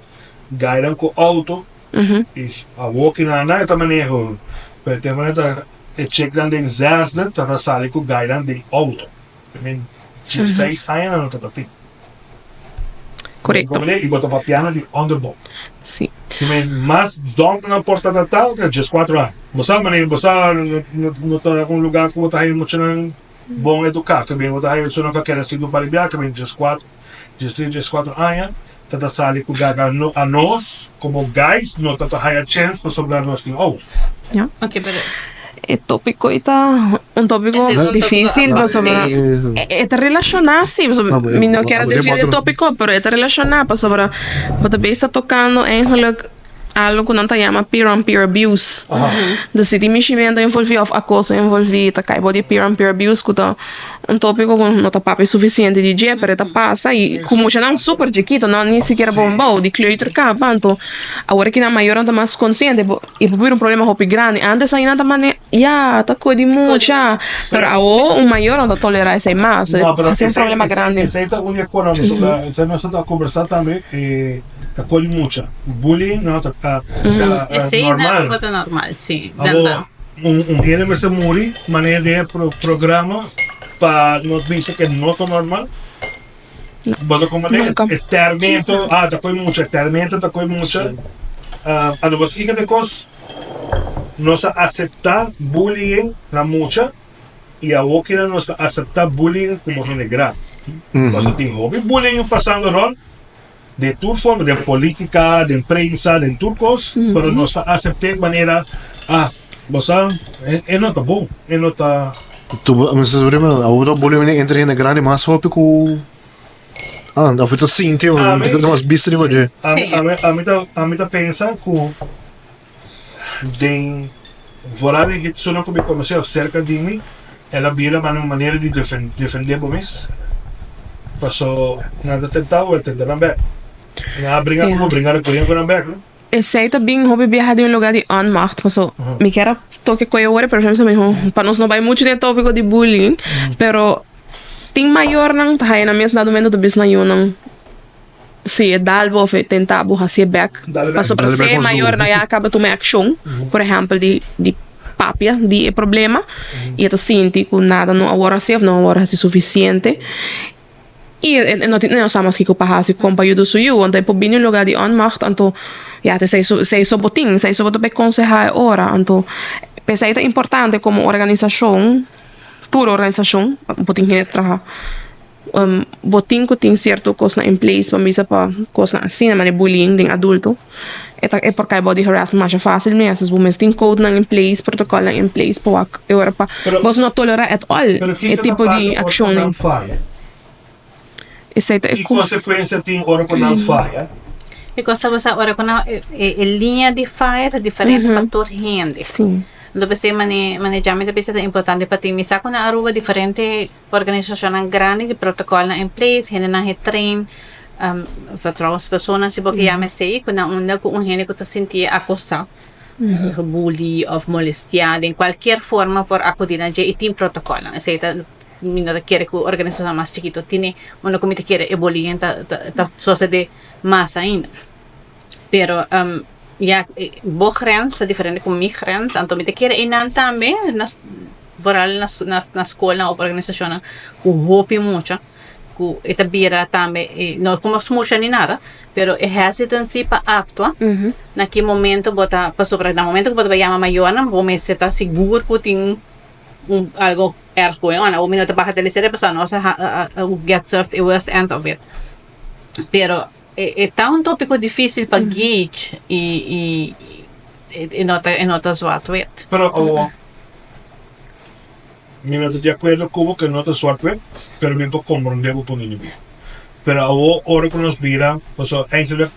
[SPEAKER 2] gainan ku outo. I awor ki nan nan e ta maneho, pero e tempo nan ta e cheknan den zesde ta ta sali ku gainan den outo. I mean, dieseis aña nan no ta ta tin.
[SPEAKER 3] Korekto.
[SPEAKER 2] I bo ta papiando di onderbouw.
[SPEAKER 3] Si.
[SPEAKER 2] Si men mas dòm nan por ta ta ta ke dieskuatro aña. Bo sa manera, bo sa no ta un lugar ku bo ta haña muchanan bon eduká, ke bin bo ta haña esunnan ku a keda sigu pa ribiá, ke bin dieskuatro, diestres, dieskuatro aña. Ta ta sali cu gaga no a nos como guys no ta ta haya chance pasobra nos tin oud.
[SPEAKER 3] Ja.
[SPEAKER 4] Ok, pero
[SPEAKER 3] E tópiko ei ta un tópiko
[SPEAKER 4] Ese ta un tópiko
[SPEAKER 3] difísil
[SPEAKER 4] aparte.
[SPEAKER 3] pasobra e ta relashoná sí, pasobra mi no kier a desviá di e tópiko pero e ta relashoná pasobra bo ta bes ta tokando eigenlijk algo ku nan ta yama peer on peer abuse. Dus si tin mishimento envolví òf akoso envolví ta kai bou di peer on peer abuse ku ta un tópiko ku no ta papia sufisiente di dje pero e ta pasa i ku muchanan super chikito no ni sikiera bon bou di kleuter kaba anto awor ki nan mayornan ta mas konsiente i por bira un problema hopi grandi antes ainda ta mane ya ta koi di mucha pero awor un mayor no ta tolerá esei mas
[SPEAKER 2] No, pero
[SPEAKER 3] esei un problema grandi.
[SPEAKER 2] Esei ta un di e konan pasobra esei nos ta kombersá tambe e Ta koi mucha. Bullying no ta ta
[SPEAKER 4] Esei na
[SPEAKER 2] normal.
[SPEAKER 4] Aruba ta normal, sí.
[SPEAKER 2] Abo un un hende mester muri manera den e pro programa pa nos bisa ke no ta normal. Bo ta komprende?
[SPEAKER 3] Nunca.
[SPEAKER 2] E tèrmento, ah ta koi mucha, e tèrmento ta koi mucha. Ah, anto bo sa kiko ta e kos? Nos a aseptá bullying na mucha i awor kila nos ta aseptá bullying komo hende grandi. Pasobra tin hopi bullying pasando rònt. Den tur forma, den politica, den prensa, den tur cos, pero nos ta acept'é manera, ah, bo sa, e no ta bon, e no ta.
[SPEAKER 1] Tu bo, mi sa sabri, ma awor ta boli mene entre hende grandi mas hopi ku, ah, of ta sinti, of
[SPEAKER 2] Ami,
[SPEAKER 1] ta mas bista riba dje.
[SPEAKER 2] ami, ami, ami ta, ami ta pensa ku den vooral den hepsona ku mi konosé of serka di mi, el a bira manera un manera di defendé bo mes. Paso nan ta tenta bo, el tenta nan bèk. Nan a bringa ku bo, bringa ku nan bèk.
[SPEAKER 3] Esei ta bin hopi biaha di un lugar di onmacht, paso mi kier a toke koe ora pero mi miho pa nos no bai muchu den e tópiko di bullying, pero tin mayornan ta haya nan mes dado momento ta bisa nan yunan si e dal bo of e tenta bo hasié bèk, pasobra si e mayornan ya a kaba tuma e akshon, por ehèmpel di di papia di e problema i e ta sinti ku nada no a wòrdu hasi of no a wòrdu hasi sufisiente. I e no tin no sa mas kiko pa hasi kon pa yuda su yu. Anto e por bini un lugar di onmacht anto ya ta esei so esei so bo tin esei so bo ta bay konsehá e ora. Anto p'esei ta importante komo organisashon tur organisashon bo tin hende traha bo tin ku tin sierto kosnan in place pa bisa pa kosnan asina manera bullying den adulto e ta e por kai bou di harassment masha fácil mes. Bo mes tin codenan in place protocolnan in place pa wak e ora pa Bos no tolera at all e tipo di accionnan. Esey ta e
[SPEAKER 2] Ki consecuencia tin ora cu nan faya?
[SPEAKER 4] E cos ta basa ora cu nan e liña di faya ta diferente pa tur hende. Lo p'esey mane mane Jami ta bisa ta importante pa tin misa cu na Aruba diferente organisacionnan grandi di protocolnan in place, hendenan he train vertrouwenspersonen si bo ke yama esey cu nan unda cu un hende cu ta sinti acosa. Gebully of molestiá den cualkier forma por acudí na dje y tin protocolnan. Esey ta mi no ta kere cu organisacionnan mas chikito tene unda cu mi ta kere e bullying ta ta sosode mas ainda. Pero ya bo grens ta diferente cu mi grens anto mi ta kere eynan tambe na vooral na na scolnan of organisacionnan cu hopi mucha. Ku e ta bira tambe e no komo smusha ni nada, pero e hesitancy pa aktua na ki momento bo ta pasobra na momento ku bo ta bai yama mayornan bo mester ta sigur ku tin un algo erg going on. Awor mi no ta baha teleserie pasobra nos a get served e worst end of it. Pero e ta un topiko dificil pa gauge i i no ta e no ta zwart wit.
[SPEAKER 2] Pero awor. Mi no ta di akuerdo ku bo ke no ta suerte, pero mi por komprondé bo punto di bista. Pero awor ora ku nos bira, pasobra eigenlijk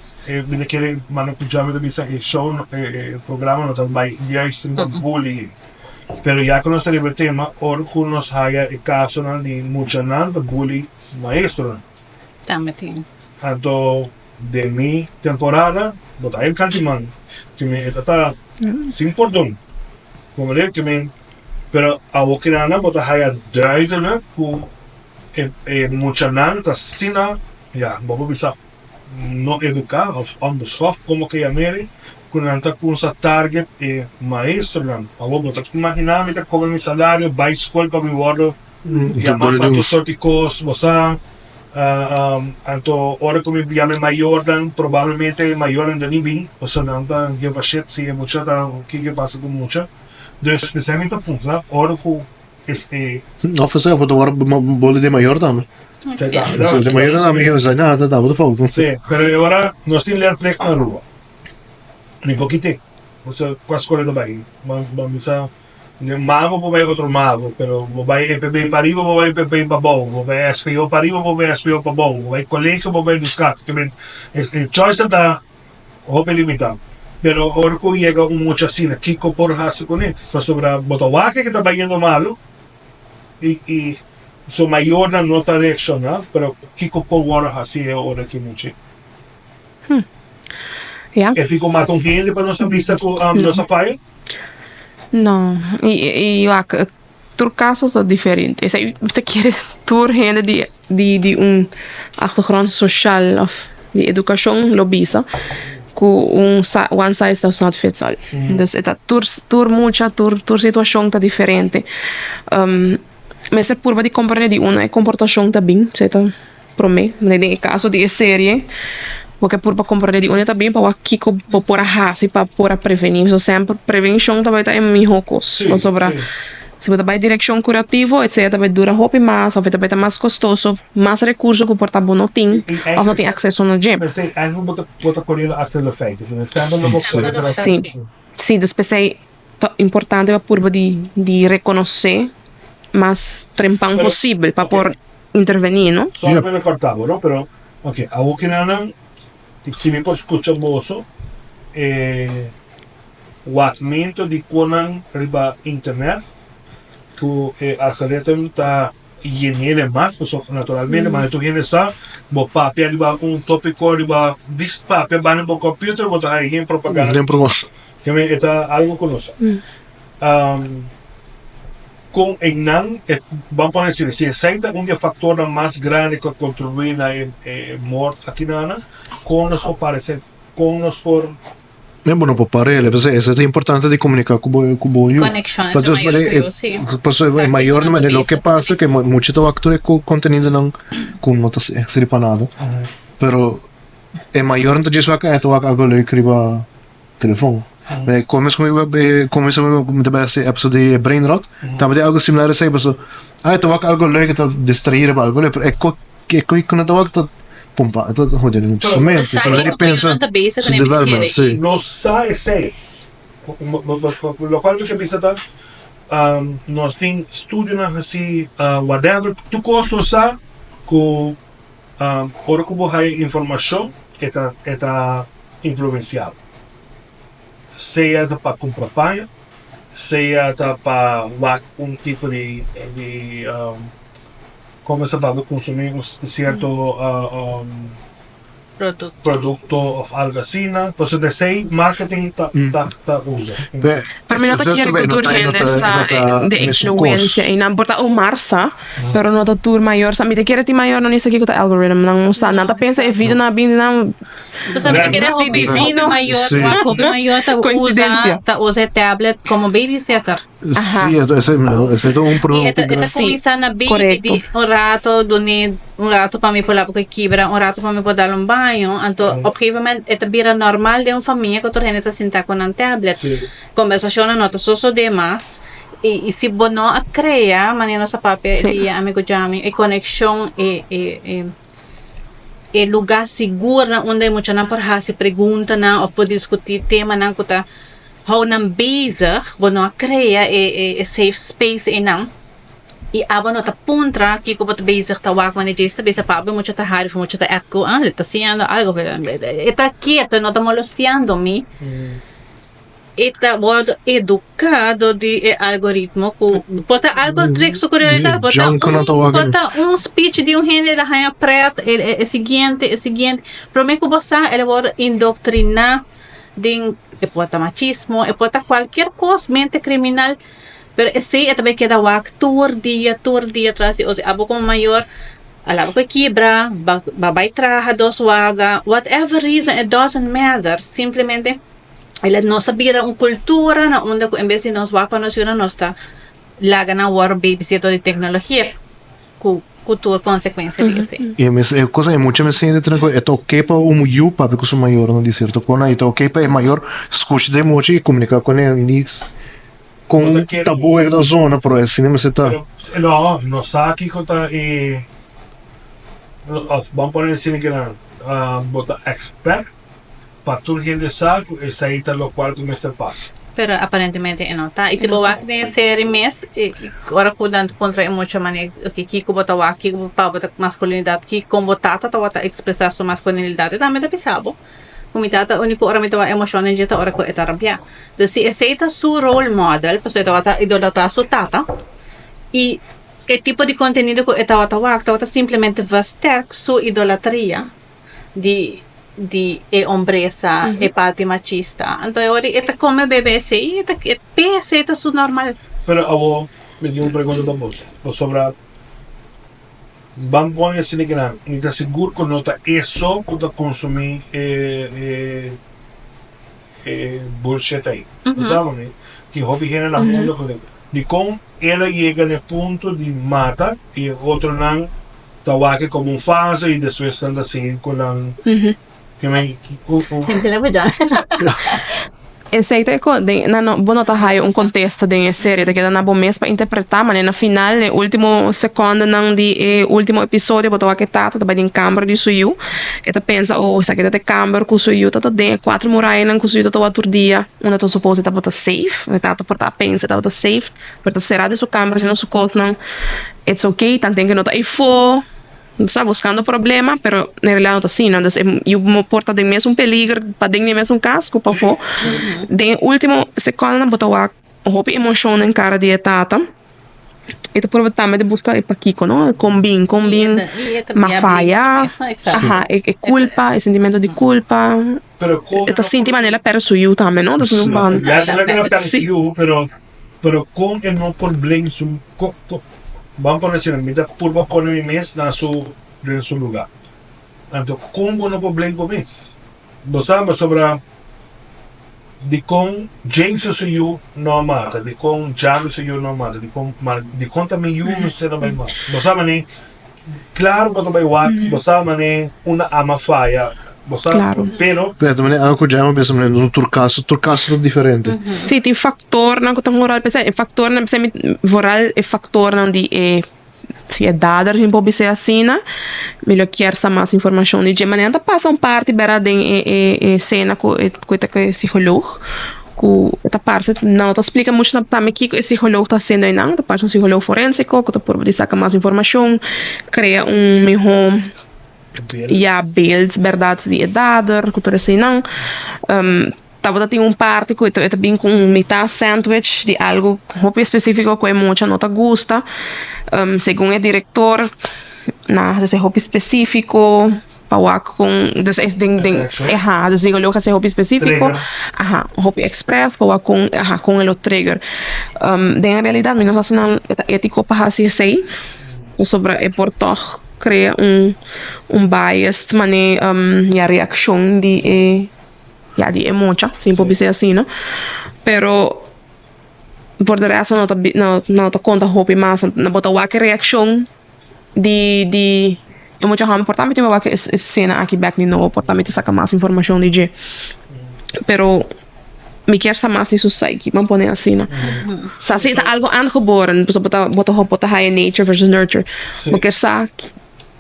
[SPEAKER 2] mi ta kere manda ku Jami ta bisa e show, e programa no ta bai juist riba bullying. Pero ya ku nos ta riba e tema, ora ku nos haya e kasonan di muchanan ta bully maestronan.
[SPEAKER 4] Tambe tin.
[SPEAKER 2] Anto den mi temporada bo ta haya un kantiman ku mi e ta ta sin pordon. Como de ke men pero awo kinanan bo ta haya duidelijk ku e e muchanan ta asina ya bo por bisa no eduká of onbeschoft komo ke yam'e ku nan ta kumsa target e maestronan. Awo bo ta imaginá mi ta kome mi salario bai skol pa mi wòrdu yamá pa tur sort di kos bo sa anto ora ku mi yama e mayornan probablemente e mayornan ta ni bin pasobra nan ta give a shit si e mucha ta kiko pasa ku mucha dus p'esei mi ta puntra ora ku e
[SPEAKER 1] Of esei bo ta wòrdu boli di e mayor tambe. E mayor tambe mi sa na ta tabata fout.
[SPEAKER 2] Si pero e ora nos tin leerplicht na Aruba mi por kit'e kua skol e ta bai bo bisa Den mago bo bai otro mago, pero bo bai EPB pariba, bo bai EPB pabou, bo bai SPO pariba, bo bai SPO pabou, bo bai colegio, bo bai Duscat. Ke men e choice ta hopi limita. Pero ora ku yega un mucha asina, kiko por hasi kuné? Pasobra bo ta wak ke ta bayendo malu i i su mayornan no ta reakshoná, pero kiko por wòrdu hasi e ora ki mucha?
[SPEAKER 3] Ya.
[SPEAKER 2] E tin ku mata un hende pa nos a bisa ku nos a faya?
[SPEAKER 3] No, i wak, tur kaso ta diferente. Esei mi ta kere tur hende di di di un achtergrond soshal òf di edukashon lo bisa ku un one size does not fits all. Dus e ta tur tur mucha tur tur situashon ta diferente. Mester purba di komprende di unda e komportashon ta bin, esei ta. Promé, den e kaso di e serie, bo ke purba komprondé di unda ta bin pa wak kiko bo por a hasi pa por a prevení. So semper prevenshon ta bai ta e mihó kos. Pasobra si bo ta bai direkshon kurativo esei ta bai dura hopi mas òf e ta bai ta mas kostoso, mas rekurso ku por ta bo no tin òf no tin akseso na dje.
[SPEAKER 2] P'esei eigenlijk bo ta bo ta koriendo achter de feiten. Semper lo bo kore tras.
[SPEAKER 3] Sí, sí, dus p'esei ta importante pa purba di di rekonosé mas trempan posibel pa por intervení, no?
[SPEAKER 2] Sorry pa mi corta bo, no, pero ok, awor kinanan si mi por scucha boso e wakmento di konan riba internet ku e algoritmo ta yenele mas, pasobra naturalmente manera tur hende sa. Bo papia riba un tópiko riba dis papia banda bo computer bo ta haña yen propaganda.
[SPEAKER 1] Den propaganda.
[SPEAKER 2] Keme e ta algo ku nos sa. Kon einan e ban pone asina si esei ta un di e faktornan mas grandi ku a kontribuí na e mort akinana kon nos por para esei kon nos por.
[SPEAKER 1] Ne bo no por para el, p'esei esei ta importante di komuniká ku bo ku bo yu.
[SPEAKER 4] Konekshon entre mayor ku yu, si.
[SPEAKER 1] Pasobra e mayornan manera loke pasa ke mucha ta wak tur e kontenidonan ku no ta sirbi pa nada, pero e mayornan ta djis wak e ta wak algo leuk riba telefon. Komes ku mi komes mi ta bai hasi episode di brain rot tabata algo similar esei pasobra e ta wak algo leuk e ta distraí riba algo leuk pero e E ku no ta wak ta pumpa, e ta hodi den su mente, su manera di pensa, su development, si.
[SPEAKER 2] No sa esei. Lokual mi ke bisa ta, nos tin studionan hasi, whatever, tur kos nos sa ku ora ku bo haya informashon e ta e ta influensiá bo. Sea ta pa kumpra paña, sea ta pa wak un tipo di di. Como esa pa bo consumi un cierto producto of algo asina. Por eso esey marketing ta ta usa.
[SPEAKER 3] Pero mi no ta kere cu tur hende sa de influencia y nan por ta Omar sa, pero no ta tur mayor sa. Mi ta kere tin mayor no ni sa kico ta algorithm nan no sa. Nan ta pensa e video nan a bini nan
[SPEAKER 4] Pasobra mi ta kere hopi
[SPEAKER 3] divino.
[SPEAKER 4] Hopi mayor, hopi mayor ta usa ta usa e tablet como babysitter.
[SPEAKER 1] Sí, ese, ese ta un problema.
[SPEAKER 4] Y e ta cuminsa na baby di un rato duni un rato pa mi por laba cu kibra, un rato pa mi por dal un baño. Anto op gegeven moment e ta bira normal den un famia cu tur hende ta sinta cu nan tablet. Conversacionnan no ta sosode mas. Y si bo no a crea, manera nos a papia e dia amigo Jami, e conexion, e e e lugar sigur na unda e muchanan por haci preguntanan of por discuti temanan cu ta Hou nan bezig, bo no a krea e safe space einan i abo no ta puntra kiko bo ta bezig ta wak wanneer dje ta bisa pa abo mucha ta hari of mucha ta ègt ku ah e ta siñando algo e ta kieto e no ta molostiando mi e ta wòrdu eduká dor di e algoritmo ku por ta algo trek su kuriosidad por ta un por ta un speech di un hende el a haña prèt e siguiente e siguiente promé ku bo sa el a wòrdu indoktriná. Den e por ta machismo, e por ta cualkier cos, mente criminal, pero esey e ta bay keda wak tur dia, tur dia tras di otro. Abo como mayor a laba cu e kibra, ba bay traha dos warda, whatever reason it doesn't matter, simplemente el nos a bira un cultura na unda cu en bes di nos wak pa nos yunan nos ta laga nan wor babysitter di tecnologia. Ku ku tur konsekuensia di esei.
[SPEAKER 1] I mes e cosa e mucha mes hende tene ku e ta oké pa un yu papia ku su mayornan di sierto kona i ta oké pa e mayor skucha den mucha i komuniká kuné ni kon tabú e ta zona pero asina mester ta.
[SPEAKER 2] Pero no no sa kiko ta e òf ban pone asina kinan bo ta expect pa tur hende sa ku esei ta lokual ku mester pasa.
[SPEAKER 4] Pero aparentemente e no ta. I si bo wak den e serie mes, ora ku nan ta puntra e mucha manera, oke, kiko bo ta wak, kiko pa bo ta maskulinidat, ki kon bo tata tabata ekspresá su maskulinidat, e tambe ta bisa bo ku mi tata úniko ora mi ta wak emoshon den dje ta ora ku e ta rabiá. Dus si esei ta su role model, pasobra e tabata idolatrá su tata i e tipo di kontenido ku e tabata wak tabata simplemente versterk su idolatria. Di di e hombresa, e parti machista. Anto e ora e ta come bebe esey, e ta e pe esey ta su normal.
[SPEAKER 2] Pero awo mi tin un pregunta pa boso, pasobra ban pone asina ki nan, mi ta sigur ku no ta eso ku ta konsumí e e e bullshit ei. Bo sa bo mi? Tin hopi hende na mundo ku dikon el a yega na e punto di mata i e otronan Ta wak como un fase y despues nan ta sigui cu nan
[SPEAKER 3] Esey ta e co den nan no bo no ta haya un contesta den e serie ta keda na bo mes pa interpreta manera na final den ultimo secondenan di e ultimo episodio bo ta wak e tata ta bai den camber di su yu e ta pensa oh esaki ta e camber cu su yu ta ta den e cuatro murayanan cu su yu ta ta wak tur dia unda ta suppose e tabata safe e tata por ta a pensa e tabata safe pero ta sera den su camber haciendo su cosnan. It's ok, tanten ke no ta efo, sa buskando problema, pero en realidad no ta asina. Dus e yu por ta den mesun peliger paden di e mesun kas ku pafó. Den e ultimo sekondanan bo ta wak hopi emoshon den kara di e tata. E ta prueba tambe di buska e pakiko no, kon bin, kon bin ma faya, aha, e kulpa, e sentimentu di kulpa, e ta sinti manera pèrdè su yu tambe no, dus un banda.
[SPEAKER 2] Letterlijk el a pèrdè su yu, pero pero kon e no por blame su, kon kon, ban pone asina, mi ta purba pone mi mes na su den su lugar, anto kon bo no por blame bo mes? Bo sa pasobra dikon Jason su yu no a mata, dikon Javi su yu no a mata, dikon ma dikon ta mi yu mester a bai mata. Bo sa manera, klaro bo ta bai wak, bo sa manera unda ama faya, bo sa, pero.
[SPEAKER 1] Pero ta manera algo ku Jami a bisa manera no tur kaso, tur kaso ta diferente.
[SPEAKER 3] Si tin faktornan ku ta moral p'esei, e faktornan p'esei mi vooral e faktornan di e. Si e dader tin por bis'é asina, mi lo kier sa mas informashon di dje. Manera ta pasa un parti bera den e e e sena ku e ku e ta ku e psikoloog, ku ta parse nan no ta splika muchu na tambe kiko e psikoloog ta hasiendo einan, ta parse un psikoloog forensiko ku ta purba di saka mas informashon, krea un mihó ya beeld bèrdat di e dader ku tur eseinan. Tabata tin un parti ku e ta bin ku un mitá sandwich di algu hopi espesífiko ku e mucha no ta gusta. Segun e direktor nan a hasi hopi spesífiko pa wak kon dus es den den aha dus e lo hasi hopi spesífiko aha hopi express pa wak kon aha kon e lo trigger. Den realidat mi no sa si nan e ta étiko pa hasi esei pasobra e por tòg krea un un biased manera ya reakshon di e. Ya di e mucha, sin por bis'é asina. Pero por de resto no ta no no ta konta hopi mas. No bo ta wak e reakshon di di e mucha hòmber. Por ta mi tin wak e esena aki bèk di nobo, por ta mi ta saka mas informashon di dje. Pero mi kier sa mas di su psyche, ban pone asina. Sa si ta algo aangeboren, pasobra bo ta bo ta bo ta haya nature versus nurture. Bo kier sa.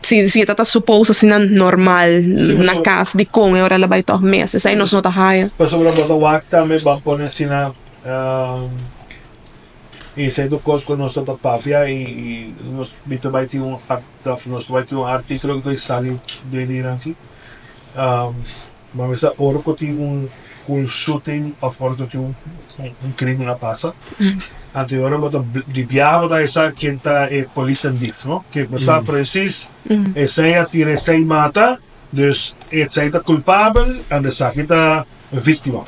[SPEAKER 3] Si si e ta ta suppose asina normal na cas dicon e ora el a bay tog mes esey nos no ta haya.
[SPEAKER 2] Pasobra bo ta wak tambe ban pone asina esey ta cos cu nos ta ta papia y nos mi ta bay tin un nos ta bay tin un articulo cu ta sali den di aki bo a bisa ora cu tin un un shooting of ora cu tin un crimen a pasa anto e ora bo ta di biaha bo ta hesa ken ta e polis en dief no ke bo sa precies esei a tira esei mata dus esei ta culpabel anto esaki ta victima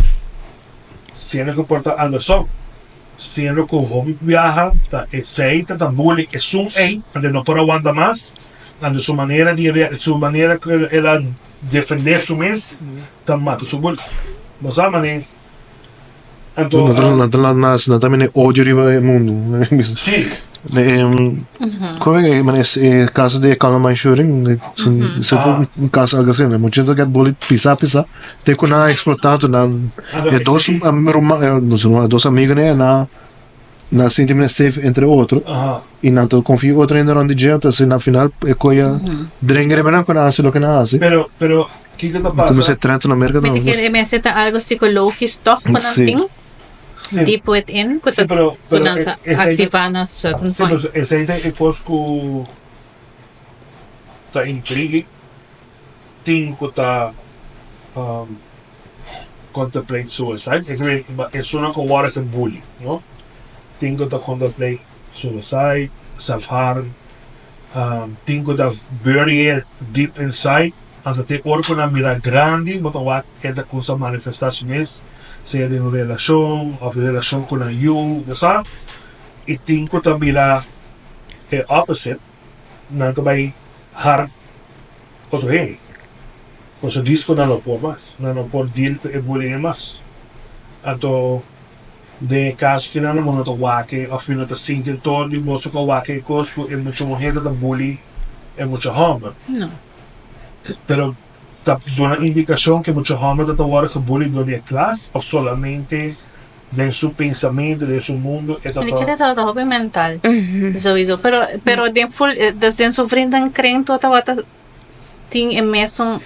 [SPEAKER 2] siendo cu por ta andersom siendo cu hopi biaha ta esei ta ta bully esun ei anto e no por a wanta mas. Anto su manera di su manera ku el a defendé su mes ta mata su bul. Bo sa manera anto
[SPEAKER 1] Nan ta nan ta nan ta mene odio riba e mundu.
[SPEAKER 2] Si.
[SPEAKER 1] Como e mane e caso di Columbine shooting se ta un caso algo asina mucha ta get bullied pisa pisa te ku nan a explota anto nan e dos ruman e dos amigonan nan Nan sinti mester safe entre otro y nan ta confia otro hende rond di dje, entonces na final e koe drenga riba nan cu nan haci loke nan haci.
[SPEAKER 2] Pero, pero kiko ta pasa?
[SPEAKER 1] Como se trata na Merca
[SPEAKER 4] Mi ta kere e mester ta algo psicologisch toch cu nan tin deep within cu ta cu nan ta activa na certain point.
[SPEAKER 2] Si, pero esey ta e cos cu ta intrigue tin cu ta contemplate suicide, e ke esunnan ku wòrdu gebully, no? Tin ku ta contemplate suicide, self harm, tin ku ta bury it deep inside, anto te ora ku nan bira grandi bo ta wak e ta kumsa manifesta su mes, sea den un relashon òf relashon ku nan yu, bo sa? I tin ku ta bira e opposite, nan ta bai harm otro hende. Pasobra disco nan no por mas, nan no por deal cu e bullying mas. Anto den e caso ki nan bo no ta wak e of mi no ta sinti anto di boso cu a wak e cos cu e mucha muher ta bully e mucha homber.
[SPEAKER 4] No.
[SPEAKER 2] Pero ta duna indicacion cu e mucha homber ta ta wordo gebully door di e klas of solamente den su pensamento, den su mundo e ta
[SPEAKER 4] Mi kere tabata hopi mental, sowieso. Pero pero den ful dus den su vriendenkring tur tabata Tin e mesun,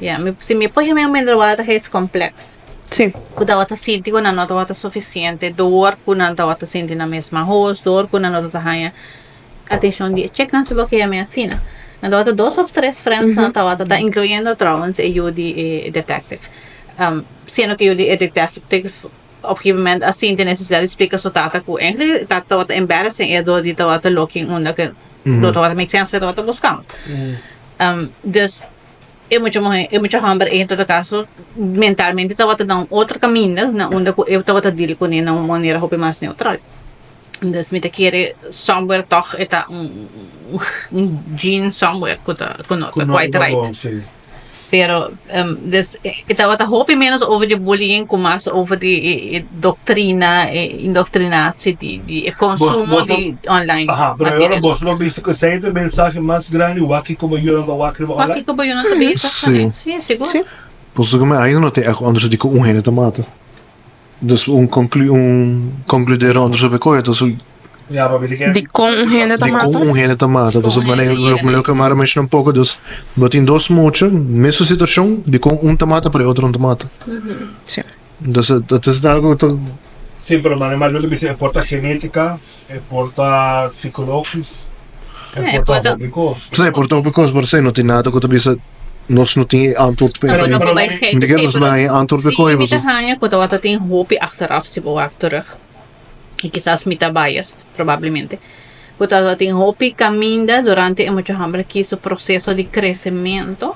[SPEAKER 4] ya, mi, si mi por him'é un minderwaardigheidscomplex.
[SPEAKER 3] Sí.
[SPEAKER 4] Ku tabata sinti ku nan no tabata sufisiente dor ku nan tabata sinti nan mes mahos, dor ku nan no tabata haña atenshon di e chiknan, si bo ke yam'é asina. Nan tabata dos òf tres friends nan tabata ta, inkluyendo trouwens e yu di e detective. Siendo ku e yu di e detective. Op gegeven moment a sinti e nesesidat di splika su tata ku eigenlijk e tata tabata embarrassing e dor di tabata looking unda ke no tabata make sense ku e tabata buskando. Dus e mucha muhe e mucha homber en todo kaso mentalmente tabata na un otro kaminda na unda ku e tabata deal kuné na un manera hopi mas neutral. Dus mi ta kere somewhere tòg e ta un gene somewhere ku ta ku no ta quite right. Pero dus e tabata hopi menos over di bullying ku mas over di e doktrina e indoctrinatie di di e konsumo di online
[SPEAKER 2] Aha, pero
[SPEAKER 4] material.
[SPEAKER 2] ahora bos lo bisa ku esei ta e mensahe mas grandi wak kiko bo yunan ta wak riba
[SPEAKER 4] Wak
[SPEAKER 2] online?
[SPEAKER 4] kiko bo yunan ta bisa
[SPEAKER 1] Sí.
[SPEAKER 4] Sí, sigur.
[SPEAKER 3] Sí.
[SPEAKER 1] Pasobra ku mi ainda no tin ègt onderzoek di ku un hende ta mata. Dus un conclu un concluderen onderzoek bij koe, dus
[SPEAKER 2] Ja, maar weet ik
[SPEAKER 3] Di kon un hende ta
[SPEAKER 1] di
[SPEAKER 3] mata?
[SPEAKER 1] kon un hende ta mata. Dus
[SPEAKER 4] Kon
[SPEAKER 1] wanneer
[SPEAKER 4] hende
[SPEAKER 1] lo
[SPEAKER 4] yega
[SPEAKER 1] lo ke mara menciona un poco, dus bo tin dos mucha, mesun situacion, di kon un ta mata pero e otro no ta mata.
[SPEAKER 3] Sí.
[SPEAKER 1] Dus dat is algo ku ta
[SPEAKER 2] Sí, pero maar maar lo bisa e por ta genetica, e por ta psicologisch, e
[SPEAKER 4] Ja, e
[SPEAKER 2] por ta
[SPEAKER 4] por ta-
[SPEAKER 2] hopi cos.
[SPEAKER 1] Sí, por ta hopi cos, pero sí, no tin nada ku ta bisa nos no tin e antwoord pa
[SPEAKER 4] Pero
[SPEAKER 1] esei.
[SPEAKER 4] no por bai
[SPEAKER 1] Mi
[SPEAKER 4] schijten,
[SPEAKER 1] ta kere
[SPEAKER 4] sí,
[SPEAKER 1] nos
[SPEAKER 4] pero
[SPEAKER 1] bai e antwoord pa
[SPEAKER 4] sí,
[SPEAKER 1] koe,
[SPEAKER 4] mi ta
[SPEAKER 1] pasobra
[SPEAKER 4] haña ku tabata tin hopi achteraf si bo wak terug. I kisas mi ta biased, probablemente. Ku tabatin hopi kaminda durante e mucha hòmber aki su proseso di kresementu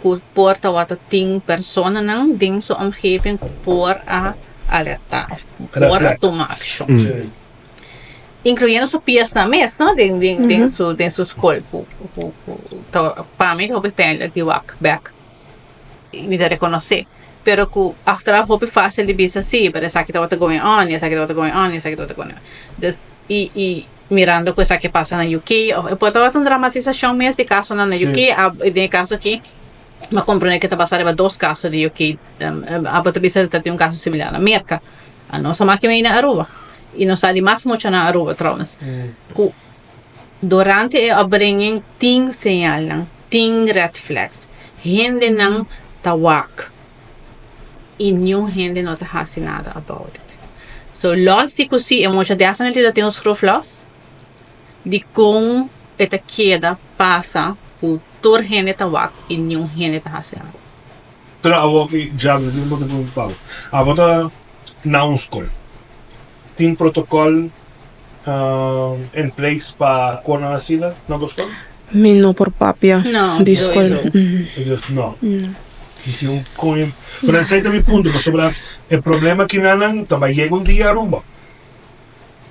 [SPEAKER 4] ku por tabata tin personanan den su omgeving ku por a alertá, ku por a tuma akshon. Inkluyendo su piesnan mes, no, den den den su den su skol ku ku ku ta pa mi ta hopi pijnlijk di wak bek. Mi ta rekonosé. Pero ku achteraf hopi fásil di bisa sí, pero esaki tabata going on, i esaki tabata going on, i esaki tabata going on. Dus, i i mirando ku esaki a pasa na UK, òf e por tabata un dramatisashon mes di kasonan na UK, a den e kaso aki mi a komprendé ke ta basa riba dos kaso di UK. Abo ta bisa ta tin un kaso similar na Merka. Nos a maki mei na Aruba. I nos sa di mas mucha na Aruba trouwens. Ku Durante e opbringing tin señalnan, tin red flags. Hendenan ta wak y niun hende no ta haci nada about it. So los di cu si e mucha definitely ta tin un schroef los di con e ta keda pasa cu tur hende ta wak y niun hende ta haci nada.
[SPEAKER 2] Pero awor ki dja mi tin bo ta pregunta bo, abo ta na un skol, tin protocol in place pa konan asina na bo skol?
[SPEAKER 3] Mi no por papia di skol.
[SPEAKER 2] No. Pero esei ta mi punto pasobra e problema kinanan ta bai yega un dia Aruba.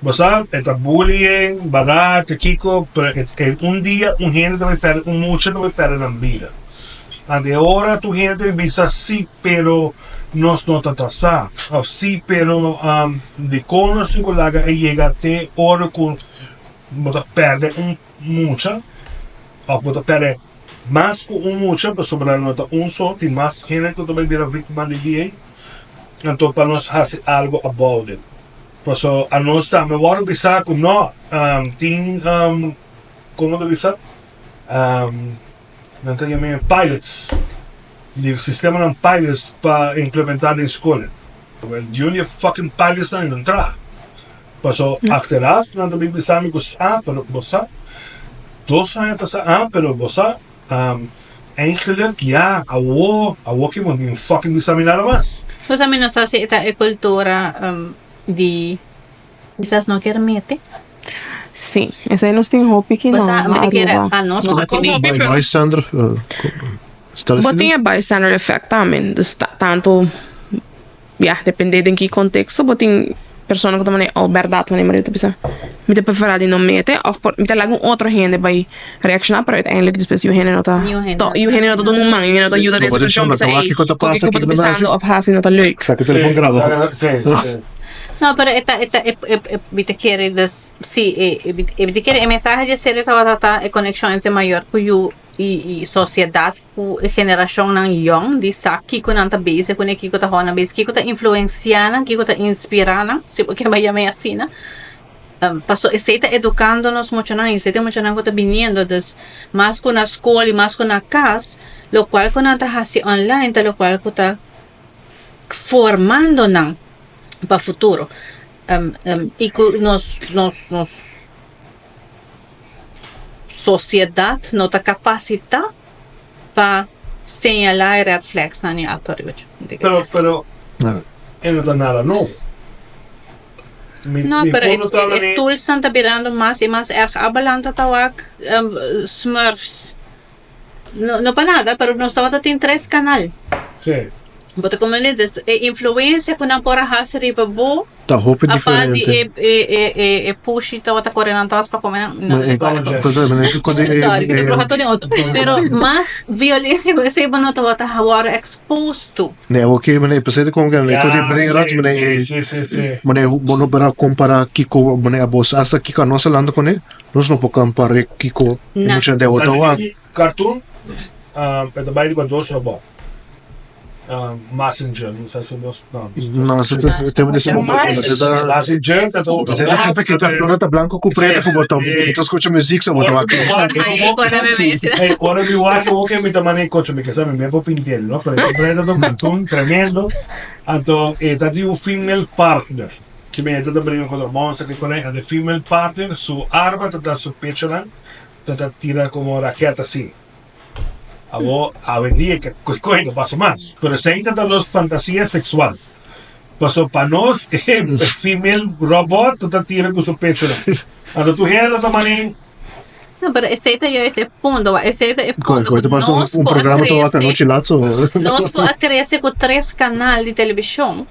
[SPEAKER 2] Bo sa e ta bullying, barata, kiko, pero e un dia un hende ta bai perde, un mucha ta bai perde nan bida. Anto e ora tur hende ta bai bisa si pero nos no ta ta sa of si pero dikon nos tin ku laga e yega te ora ku bo ta perde un mucha of bo ta perde mas ku un mucha pasobra no ta un so tin mas hende ku ta bai bira viktima di di ei anto pa nos hasi algo about it paso anos tambe wòrdu bisa ku no tin komo ta bisa nan ta yama pilots. Di sistemanan pilots pa implementa den skol. Di un di e fucking pilots nan no traha. Paso achteraf nan ta bin bisa mi ku ah pero bo sa dos aña pasa ah pero bo sa eigenlijk ya awo awo ki bo no tin fucking bisa mi nada mas.
[SPEAKER 4] Pues ami no sa si e ta e kultura di kisas no kier mete.
[SPEAKER 3] Sí, esei nos tin hopi ki no
[SPEAKER 4] Basa,
[SPEAKER 3] na
[SPEAKER 4] mi ta kere
[SPEAKER 3] Aruba.
[SPEAKER 4] anos
[SPEAKER 3] No
[SPEAKER 4] no
[SPEAKER 3] kon
[SPEAKER 4] tin.
[SPEAKER 3] hopi, pero
[SPEAKER 1] Bystander, sta
[SPEAKER 3] bo
[SPEAKER 1] asina?
[SPEAKER 3] tin e bystander effect tambe. Dus ta tanto, ya, depende den ki contexto bo tin persona ku ta manera, oh, bèrdat manera Maria ta bisa, mi ta preferá di no mete òf por mi ta laga un otro hende bai reakshoná, pero uiteindelijk despues yu hende no ta
[SPEAKER 4] Niun hende
[SPEAKER 3] to
[SPEAKER 4] no ta
[SPEAKER 3] yu hende no ta duna un man, yu hende no ta yuda den
[SPEAKER 1] Bo ta
[SPEAKER 3] situashon
[SPEAKER 1] diciendo,
[SPEAKER 3] bisa,
[SPEAKER 1] ta wak
[SPEAKER 3] ey,
[SPEAKER 1] kiko ta
[SPEAKER 3] koke
[SPEAKER 1] pasa,
[SPEAKER 3] ku bo
[SPEAKER 1] kiko
[SPEAKER 3] ta
[SPEAKER 1] ta nasi.
[SPEAKER 3] bisando òf hasi no ta leuk.
[SPEAKER 1] Saka telefon graba.
[SPEAKER 2] Sí, sí.
[SPEAKER 4] No, pero e ta, e ta, e, e, e, mi ta kere dus, sí, e, e, e, mi ta kere e mensahe di e serie tabata ta e konekshon entre mayor ku yu i, i sosiedat ku e generashonnan yòn di sa kiko nan ta bezig kuné, kiko ta hou nan bezig, kiko ta influensiá nan, kiko ta inspirá nan, si bo ke bai yam'é asina. Paso esei ta edukando nos muchanan, esei ta e muchanan ku ta biniendo, dus mas ku na skol i mas ku na kas, lokual ku nan ta hasi online ta lokual ku ta formando nan pa futuro y cu nos nos nos sociedad no ta capacita pa señala e red flags nan y actua riba dje.
[SPEAKER 2] Pero pero e no ta nada nobo. Mi,
[SPEAKER 4] No,
[SPEAKER 2] mi
[SPEAKER 4] pero e,
[SPEAKER 2] punto ta
[SPEAKER 4] e, e
[SPEAKER 2] mane-
[SPEAKER 4] toolsnan ta birando mas i mas erg. Abalanta ta wak Smurfs. No, no pa nada, pero nos tabata tin tres kanal.
[SPEAKER 2] Sí.
[SPEAKER 4] Bo ta comprende? Dus e influencia ku nan por a hasi riba bo,
[SPEAKER 1] Ta hopi
[SPEAKER 4] apa di
[SPEAKER 1] diferente.
[SPEAKER 4] e, e, e, e, e pushi tabata kore nan tras pa kome nan. No,
[SPEAKER 1] Maar ik-
[SPEAKER 4] sorry.
[SPEAKER 1] Contra- maar ik- contra-
[SPEAKER 4] Sorry, ik
[SPEAKER 1] eh,
[SPEAKER 4] te todo in auto. Pero mas violencia ku esei bo no tabata wòrdu exposed to.
[SPEAKER 1] Nee, oké, meneer, precies kom ik
[SPEAKER 2] Ja,
[SPEAKER 1] ik die brain rot,
[SPEAKER 2] sí,
[SPEAKER 1] meneer.
[SPEAKER 2] sí, sí, sí.
[SPEAKER 1] Meneer, bo no para compara kiko, meneer, abos, hasta kiko nos landa con nos no por compara kiko,
[SPEAKER 4] No.
[SPEAKER 1] mucho de Ottawa.
[SPEAKER 2] Cartoon, e ta bai riba dos robot. Mazinger, no sa si nos, no.
[SPEAKER 1] No, se te te de ser
[SPEAKER 3] Mazinger.
[SPEAKER 2] Mazinger, ta un
[SPEAKER 1] Você tá que cartona tá blanco com preto com botão. Que tu escuta música, só botão aqui.
[SPEAKER 4] Ai, ora mi mesi.
[SPEAKER 2] Hey, ora mi wak que mi tamane cocho mi casa mi me pintiel, no? Pero e ta un cartoon tremendo. Anto e ta di un female partner. Ke men e ta bringa contra monster ke kone, e female partner su arma ta su pechonan, ta ta tira como raketa así. Abo awendia ke koi no pasa mas. Pero esei ta nos fantasia sexual. Paso pa nos e female robot ta tira ku su pechonan. Anto tur hende ta mane.
[SPEAKER 4] No, pero esei ta juist e punto, wa. Esei ta e
[SPEAKER 1] Koi,
[SPEAKER 4] punto
[SPEAKER 1] koi,
[SPEAKER 4] ku
[SPEAKER 1] te parece un,
[SPEAKER 4] nos
[SPEAKER 1] un
[SPEAKER 4] ku a
[SPEAKER 1] programa te wak
[SPEAKER 4] krese,
[SPEAKER 1] anochi laat zo.
[SPEAKER 4] nos ku a krese ku tres kanal di televishon,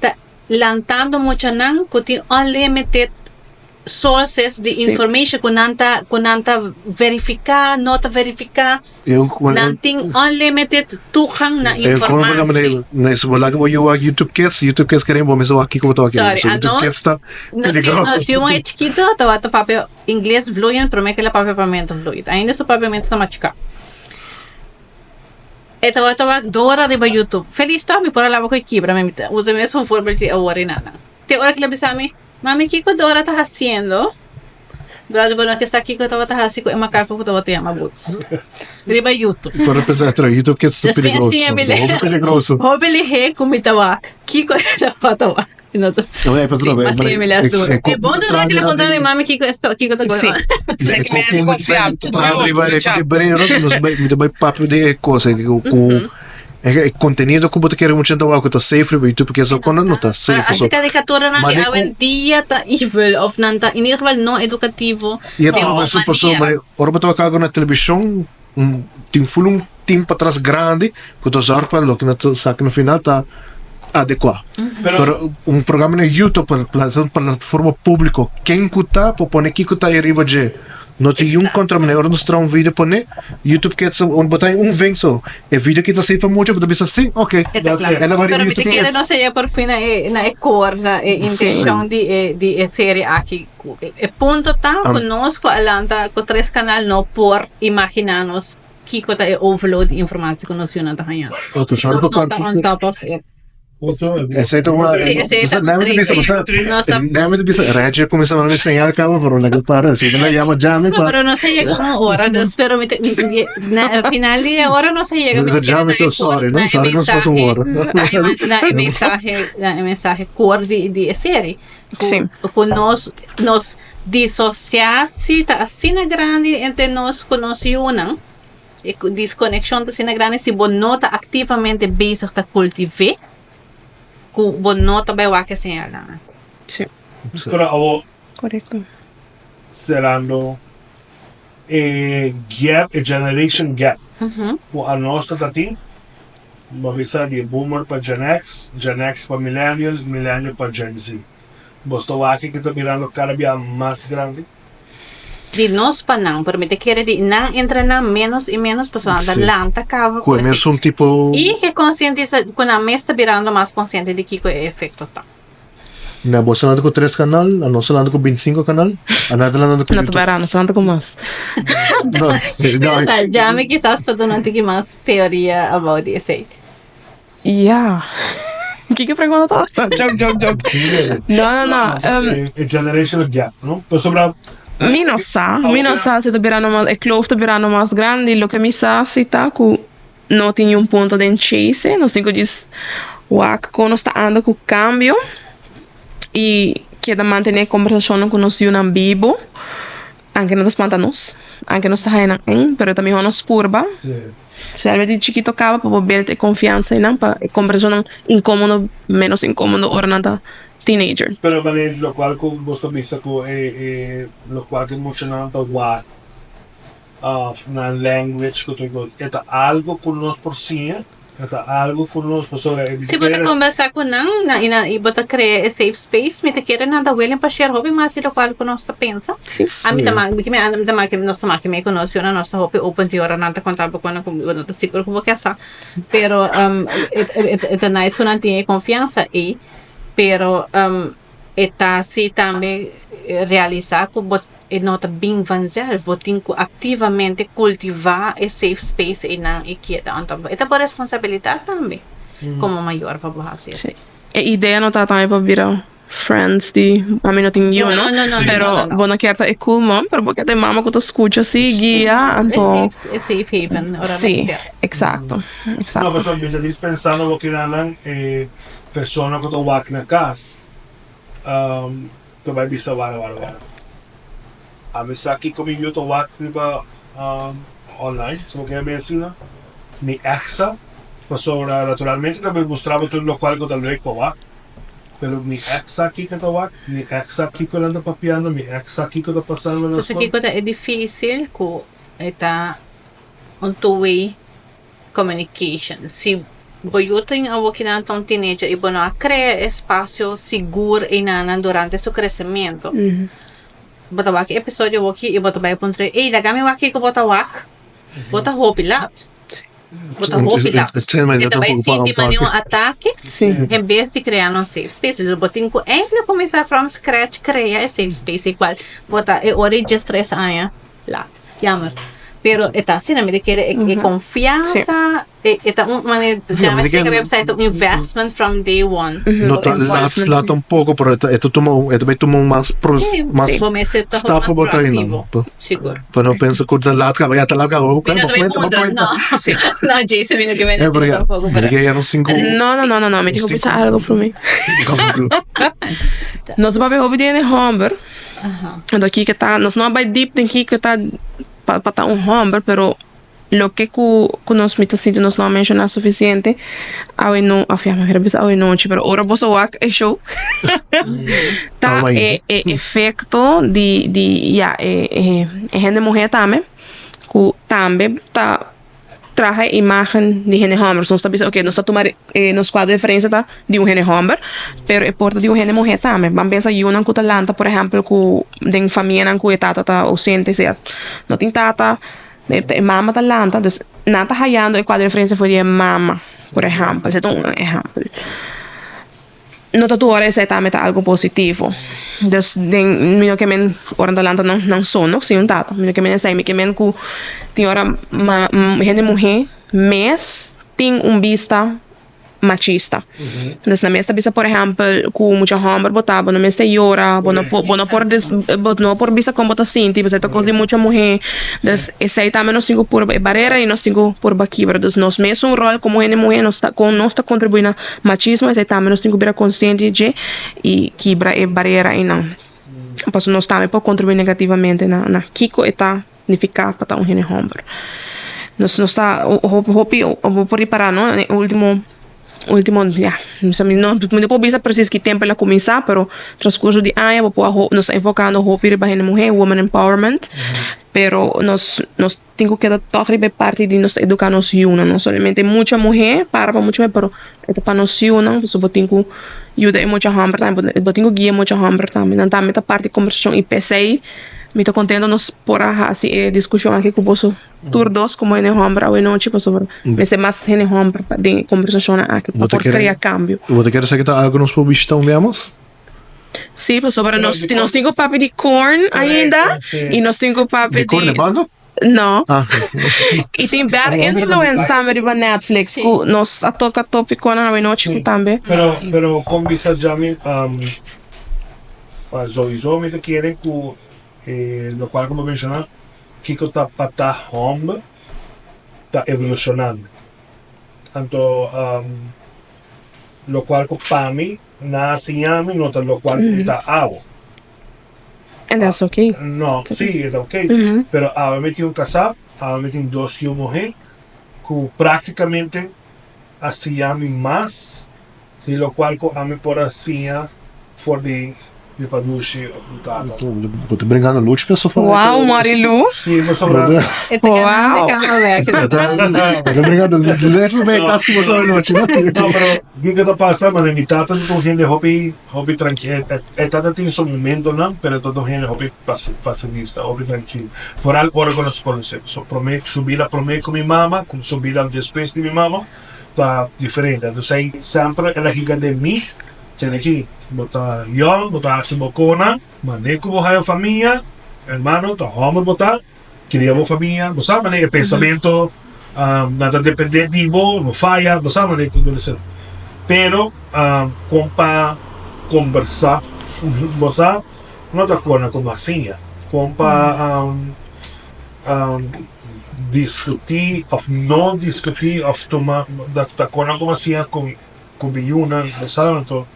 [SPEAKER 4] ta lantando muchanan ku tin unlimited sources di information ku nan ta ku nan ta verifiká, no ta verifiká,
[SPEAKER 1] Eu, eu,
[SPEAKER 4] nan tin unlimited toegang na
[SPEAKER 1] eu como programa
[SPEAKER 4] informatie.
[SPEAKER 1] ne, ne, se vou lá que vou eu YouTube Kids, YouTube Kids querem bom, mas eu aqui como tô aqui.
[SPEAKER 4] Sorry,
[SPEAKER 1] So, YouTube
[SPEAKER 4] ano?
[SPEAKER 1] Kids tá
[SPEAKER 4] Nos tin
[SPEAKER 1] peligroso.
[SPEAKER 4] nos yu muhé chikito tabata papia ingles vloeiend promé ku el a papia papiamentu vloeiend. Ainda su papiamentu ta machiká. E tabata wak Dora riba YouTube. Feliz tòg mi por a laba ku e kibra mi ta usa e mesun voorbeeld di awor i nada. Te ora ku el a bisa mi, Mami kiko Dora ta hasiendo? Dora di bo no ke sa kiko e tabata hasi ku e makako ku tabata yama Boots. Riba YouTube.
[SPEAKER 1] Por pensar, tra YouTube Kids ta
[SPEAKER 4] Des mi a
[SPEAKER 1] peligroso.
[SPEAKER 4] siña mi
[SPEAKER 1] Hopi peligroso.
[SPEAKER 4] Hopi lihé ku mi ta wak kiko e tabata wak. No ta.
[SPEAKER 1] No, eh,
[SPEAKER 4] Sí,
[SPEAKER 1] pero,
[SPEAKER 4] ma siña mi les duro.
[SPEAKER 1] eh,
[SPEAKER 4] E bon ta ki le puntra mi mami kiko esto kiko ta going
[SPEAKER 3] Sí.
[SPEAKER 4] on.
[SPEAKER 3] Esei ki mi a konfia.
[SPEAKER 1] Riba e brain rot nos bai mi ta bai papia di e cosa ku ku e contenido ku bo ta kere mucha ta wak ku ta safe riba YouTube ke so kono no ta safe
[SPEAKER 4] Pero
[SPEAKER 1] so
[SPEAKER 4] ase karikaturanan di
[SPEAKER 1] Mane ku
[SPEAKER 4] awendia ta evil of nan ta in ieder geval no edukativo
[SPEAKER 1] i e
[SPEAKER 4] den
[SPEAKER 1] ta
[SPEAKER 4] un
[SPEAKER 1] paso paso
[SPEAKER 4] manera.
[SPEAKER 1] mane ora bo ta wak algo na televishon un tin ful un team patras grandi ku ta zorg pa loke nan ta saka na final ta adekuá.
[SPEAKER 2] Pero
[SPEAKER 1] Pero un programa na YouTube pa pla- plataforma públiko ken ku ta por pone kiko ta ariba dje. No tin yun kontra manera ora nos traha un video pone YouTube Kids un bo ta un vink so e video ki ta sirbi pa mucha bo ta bisa si ok.
[SPEAKER 4] E ta
[SPEAKER 2] That's
[SPEAKER 4] kla.
[SPEAKER 2] it.
[SPEAKER 1] El a
[SPEAKER 4] Pero mi
[SPEAKER 1] bisa
[SPEAKER 4] ta kere
[SPEAKER 1] kids.
[SPEAKER 4] no sea por fin na e na e core na e
[SPEAKER 3] Sí.
[SPEAKER 4] intenshon di e di e serie aki. Ku e e punto ta ku nos ku a lanta ku tres kanal no por imaginá nos kiko ta e overload di informatie ku nos yunan ta haña.
[SPEAKER 1] Otro
[SPEAKER 4] Si
[SPEAKER 1] sorry
[SPEAKER 4] nos
[SPEAKER 1] pa
[SPEAKER 4] no ta
[SPEAKER 1] kòrta.
[SPEAKER 4] on top of it.
[SPEAKER 1] Esei ta un
[SPEAKER 4] Sí, esei
[SPEAKER 1] Basta
[SPEAKER 4] ta
[SPEAKER 1] nèmbe ta bisa
[SPEAKER 4] triste.
[SPEAKER 1] basta
[SPEAKER 4] Nos a
[SPEAKER 1] nèmbe ta bisa Reggie a kuminsá manda mi señal kaba pero laga para si mi la yama Jami
[SPEAKER 4] No,
[SPEAKER 1] pa
[SPEAKER 4] pero nos a yega un ora, dus pero mi ta na final di e ora nos a yega mi
[SPEAKER 1] Bisa
[SPEAKER 4] ta kere
[SPEAKER 1] Jami
[SPEAKER 4] na
[SPEAKER 1] to
[SPEAKER 4] e
[SPEAKER 1] sorry
[SPEAKER 4] kor
[SPEAKER 1] no
[SPEAKER 4] na e
[SPEAKER 1] sorry nos pasa un
[SPEAKER 4] mensahe
[SPEAKER 1] ora.
[SPEAKER 4] na e na e mensahe na e mensahe kor di di e serie. Ku
[SPEAKER 3] Sí.
[SPEAKER 4] ku nos nos disosiatie ta asina grandi entre nos ku nos yunan. E diskonekshon ta asina grandi si bo no ta aktivamente bezig ta kultiv'é ku bo no ta bai wak e señalnan.
[SPEAKER 3] Sí.
[SPEAKER 2] Pero awo
[SPEAKER 3] Korekto.
[SPEAKER 2] serando e gap, e generation gap ku anos ta tin, bo bisa di boomer pa Gen X, Gen X pa millennial, millennial pa Gen Z. Bo sta wak ki ta birando kada bia mas grandi?
[SPEAKER 4] Di nos pa nan, pero mi ta kere di nan entra nan menos y menos pasobra nan ta
[SPEAKER 1] Sí.
[SPEAKER 4] lanta caba
[SPEAKER 1] Cu
[SPEAKER 4] cu
[SPEAKER 1] e
[SPEAKER 4] esey.
[SPEAKER 1] mesun tipo.
[SPEAKER 4] Y ke concientisa cu nan mes ta birando mas conciente di kico e efecto ta.
[SPEAKER 1] Na bo ta lanta cu tres canal, a nos ta lanta cu binticinco canal, a nan ta lanta cu
[SPEAKER 3] No ta
[SPEAKER 1] YouTube.
[SPEAKER 3] bara, nos ta lanta cu mas.
[SPEAKER 1] No, no.
[SPEAKER 4] Sa, Jami kisas pa duna un tiki mas teoria about di esey.
[SPEAKER 3] Ya. Kiko pregunta ta? Joke, joke, joke. No, no, no.
[SPEAKER 2] E e generational gap, no? Pasobra
[SPEAKER 3] Mi no sa. Mi no sa si ta birando mas, e kloof ta birando mas grandi. Loke mi sa si ta ku no tin niun punto den chase. Nos tin ku djis wak kon nos ta anda ku kambio i keda mantené kombersashonnan ku nos yunan bibo. Anke nan ta spanta nos, anke nos ta haña nan en, pero ta mihó nos purba. Spesialmente di chikito kaba pa bo build e konfiansa einan pa e kombersashonnan inkomodo menos inkomodo ora nan ta. teenager.
[SPEAKER 2] Pero wanneer locual cu bos ta bisa cu e e locual cu e muchanan ta wak of nan language cu tur cos e ta algo cu nos por siña? E ta algo cu nos pasobra e
[SPEAKER 4] Si bo ta combersa cu nan na y nan y bo ta crea e safe space mi ta kere nan ta willing pa share hopi mas di locual cu nos ta pensa.
[SPEAKER 3] Si.
[SPEAKER 4] Ami ta mak mi mi ta mak nos ta mak mi conocionan nos ta hopi open tin ora nan ta conta bo con cu bo no ta sigur cu bo kier sa pero e ta nice cu nan tin e confiansa ey. Pero e ta hasi tambe realisá ku bo e no ta bin vanzelf, bo tin ku aktivamente kultivá e safe space einan i keda. Anto e ta bo responsabilidat tambe komo mayor pa bo hasi esei.
[SPEAKER 3] E idea no ta tambe pa bira friends di ami no tin yu no, pero bo no kier ta e cool mom pero bo kier ta e mama ku ta skucha si guia anto
[SPEAKER 4] E safe haven ora
[SPEAKER 3] si eksakto eksakto.
[SPEAKER 2] No pasobra mi ta dispensando bo kinanan e Persona ku ta wak na kas ta bai bisa wara wara wara. Ami sa kiko mi yu ta wak riba online, si bo kere mi asina, mi ègt sa, pasobra naturalmente ta bai mustra bo tur lokual ku ta leuk pa wak, pero mi ègt sa kiko ta wak, mi ègt sa kiko nan ta papiando, mi ègt sa kiko ta pasando na
[SPEAKER 4] Entonces
[SPEAKER 2] skol.
[SPEAKER 4] kiko ta e dificil ku e ta un two way Communication. Si bo yu tin awokinan ta un teenager y bo no a crea e espacio sigur einanan durante su crecemento, bo ta wak e episodio awoki y bo ta bay puntra ey laga mi wak kico bo ta wak, bo ta hopi laat. Bo ta hopi laat. E ta bay sinti manera un atake en bes di crea un safe space. Entonces bo tin cu eindelijk cuminsa from scratch crea e safe space y cual bo ta e ora y diestres aña. Laat. Jammer. Pero e ta asina, mi ta kere e e confiansa, e e ta un manera,
[SPEAKER 1] Ja,
[SPEAKER 4] mi
[SPEAKER 1] mi ta
[SPEAKER 4] splika
[SPEAKER 1] kere-
[SPEAKER 4] website un investment from day one.
[SPEAKER 1] No ta laat,
[SPEAKER 3] Involvement,
[SPEAKER 1] laat
[SPEAKER 3] sí.
[SPEAKER 1] un poco, pero e ta, e ta tuma un, e ta bay tuma un mas pro,
[SPEAKER 4] Sí,
[SPEAKER 1] mas
[SPEAKER 4] bo mester ta
[SPEAKER 1] stap
[SPEAKER 4] mas
[SPEAKER 1] bo ta einan.
[SPEAKER 4] proactivo.
[SPEAKER 1] Pa,
[SPEAKER 4] Sigur.
[SPEAKER 1] pa no pensa cu ta laat caba, ya ta laat caba, bo
[SPEAKER 4] Mi no
[SPEAKER 1] cuenta,
[SPEAKER 4] ta
[SPEAKER 1] bo
[SPEAKER 4] bay
[SPEAKER 1] cuenta, bo
[SPEAKER 4] puntra,
[SPEAKER 1] cuenta.
[SPEAKER 4] no.
[SPEAKER 3] Sí.
[SPEAKER 4] No, Jason, mi no ke
[SPEAKER 1] Eh,
[SPEAKER 4] mende
[SPEAKER 1] pero
[SPEAKER 4] asina
[SPEAKER 1] ya,
[SPEAKER 4] tampoco,
[SPEAKER 1] mi
[SPEAKER 4] pero
[SPEAKER 1] ta kere ya nos cinco,
[SPEAKER 3] No, no, no, no, no, mi tin cu
[SPEAKER 1] cinco,
[SPEAKER 3] bisa algo prome. Nos papia hopi di hende homber. Anto kiko ta, nos no a bai deep den kiko ta pa pa ta un homber, pero loke ku ku nos mi ta sinti nos no a menshoná sufisiente awe no, of ya mi a bisa awe nochi, pero ora boso wak e show ta e e efekto di di ya e e hende muhé tambe ku tambe ta traha e imagen di hende homber. So nos ta bisa, oke, nos ta tuma e nos kuadro di referensia ta di un hende homber, pero e por ta di un hende muhé tambe. Ban pensa yunan ku ta lanta, por ehèmpel, ku den famianan ku e tata ta ousente, sea no tin tata, e mama ta lanta, dus nan ta hayando e kuadro di referensia for di e mama, por ehèmpel. Esei ta un ehèmpel. No ta tur ora esei tambe ta algo positivo. Dus den mi no ke men ora nan ta lanta nan nan so no sin un tata. Mi no ke men esei, mi ke men ku tin ora ma hende muhé mes tin un bista machista. Dus nan mes ta bisa por ehèmpel ku mucha hòmber bo ta bo no mester yora, bo no por bo no por bo no por bisa kon bo ta sinti pasobra ta kos di mucha muhé. Dus esei tambe nos tin ku purba e barera ei nos tin ku purba kibra. Dus nos mesun ròl komo hende muhé nos ta kon nos ta kontribuí na Machismo esei tambe nos tin ku bira konsiente di dje i kibra e barera einan. Pasobra nos tambe por kontribuí negativamente na na kiko e ta nifiká pa ta un hende hòmber. Nos nos ta hopi hopi bo por ripará no e último último ya mi no mi no por bisa presis ki tempu el a kuminsá pero transkurso di aña bo por a nos ta enfokando hopi riba hende muhé women empowerment pero nos nos Tin ku keda tòg riba e parti di nos ta eduká nos yunan. No solamente mucha muhé, para pa mucha muhé, pero e ta pa nos yunan. Pasobra bo tin ku yuda e mucha hòmber tambe. Bo tin ku guia e mucha hòmber tambe. Nan tambe ta parti di kombersashon i p'esei mi ta kontento nos por a hasi e diskushon aki ku boso tur dos komo hende hòmber awenochi pasobra mester mas hende hòmber pa den e kombersashonnan aki pa por krea kambio.
[SPEAKER 1] Bo ta kere sa ki ta algu nos por bishita un bia mas?
[SPEAKER 3] Sí, pasobra nos, nos tin ku papia di corn ainda i nos tin ku papia
[SPEAKER 1] Di corn
[SPEAKER 3] di
[SPEAKER 1] e banda?
[SPEAKER 3] No.
[SPEAKER 1] Ah.
[SPEAKER 3] I tin Bad Influence tambe riba Netflix ku nos a toka topikonan awenochi ku tambe.
[SPEAKER 2] Pero, pero kon bisa Jami, um, sowieso mi ta kere ku e lokual ku bo menshoná, kiko ta pa ta hòmber ta evolushonando. Anto, um, lokual ku pa mi Nan a siña mi no ta locual cu mi ta awo.
[SPEAKER 3] And that's okay.
[SPEAKER 2] No, si, e ta okay. Pero awe mi tin un casá, awe mi tin dos yu muhé cu practicamente a siña mi mas di locual cu ami por a siña. For di mi padushi of mi tata.
[SPEAKER 1] Bo ta bringando lucha pa sofa.
[SPEAKER 3] Wow, Marilu.
[SPEAKER 2] Sí, pasobra.
[SPEAKER 4] E ta ganando de cama bek.
[SPEAKER 1] Bo ta bringando lucha pa e kas ku bo soba nochi, no?
[SPEAKER 2] No, pero kiko ta pasa, mane mi tata ta un hende hopi, hopi trankil. E tata tin su momentonan, pero e ta un hende hopi pacifista, hopi trankil. Foral ora ku nos konosé. So promé, su bida promé ku mi mama, ku su bida despues di mi mama ta diferente. Entonces ei semper el a higa den mi. Tene aki, bo ta yòn, bo ta hasi bo kona, mane ku bo haya famia, hermano, ta hòmber bo ta, kria bo famia, bo sa mane e pensamentu nan ta dependé di bo, no faya, bo sa mane ku debe ser. Pero kon pa kombersá, bo sa, no ta kona ku masiña, kon pa diskutí òf no diskutí òf tuma, ta kona ku masiña ku. Ku mi yunan bo sa anto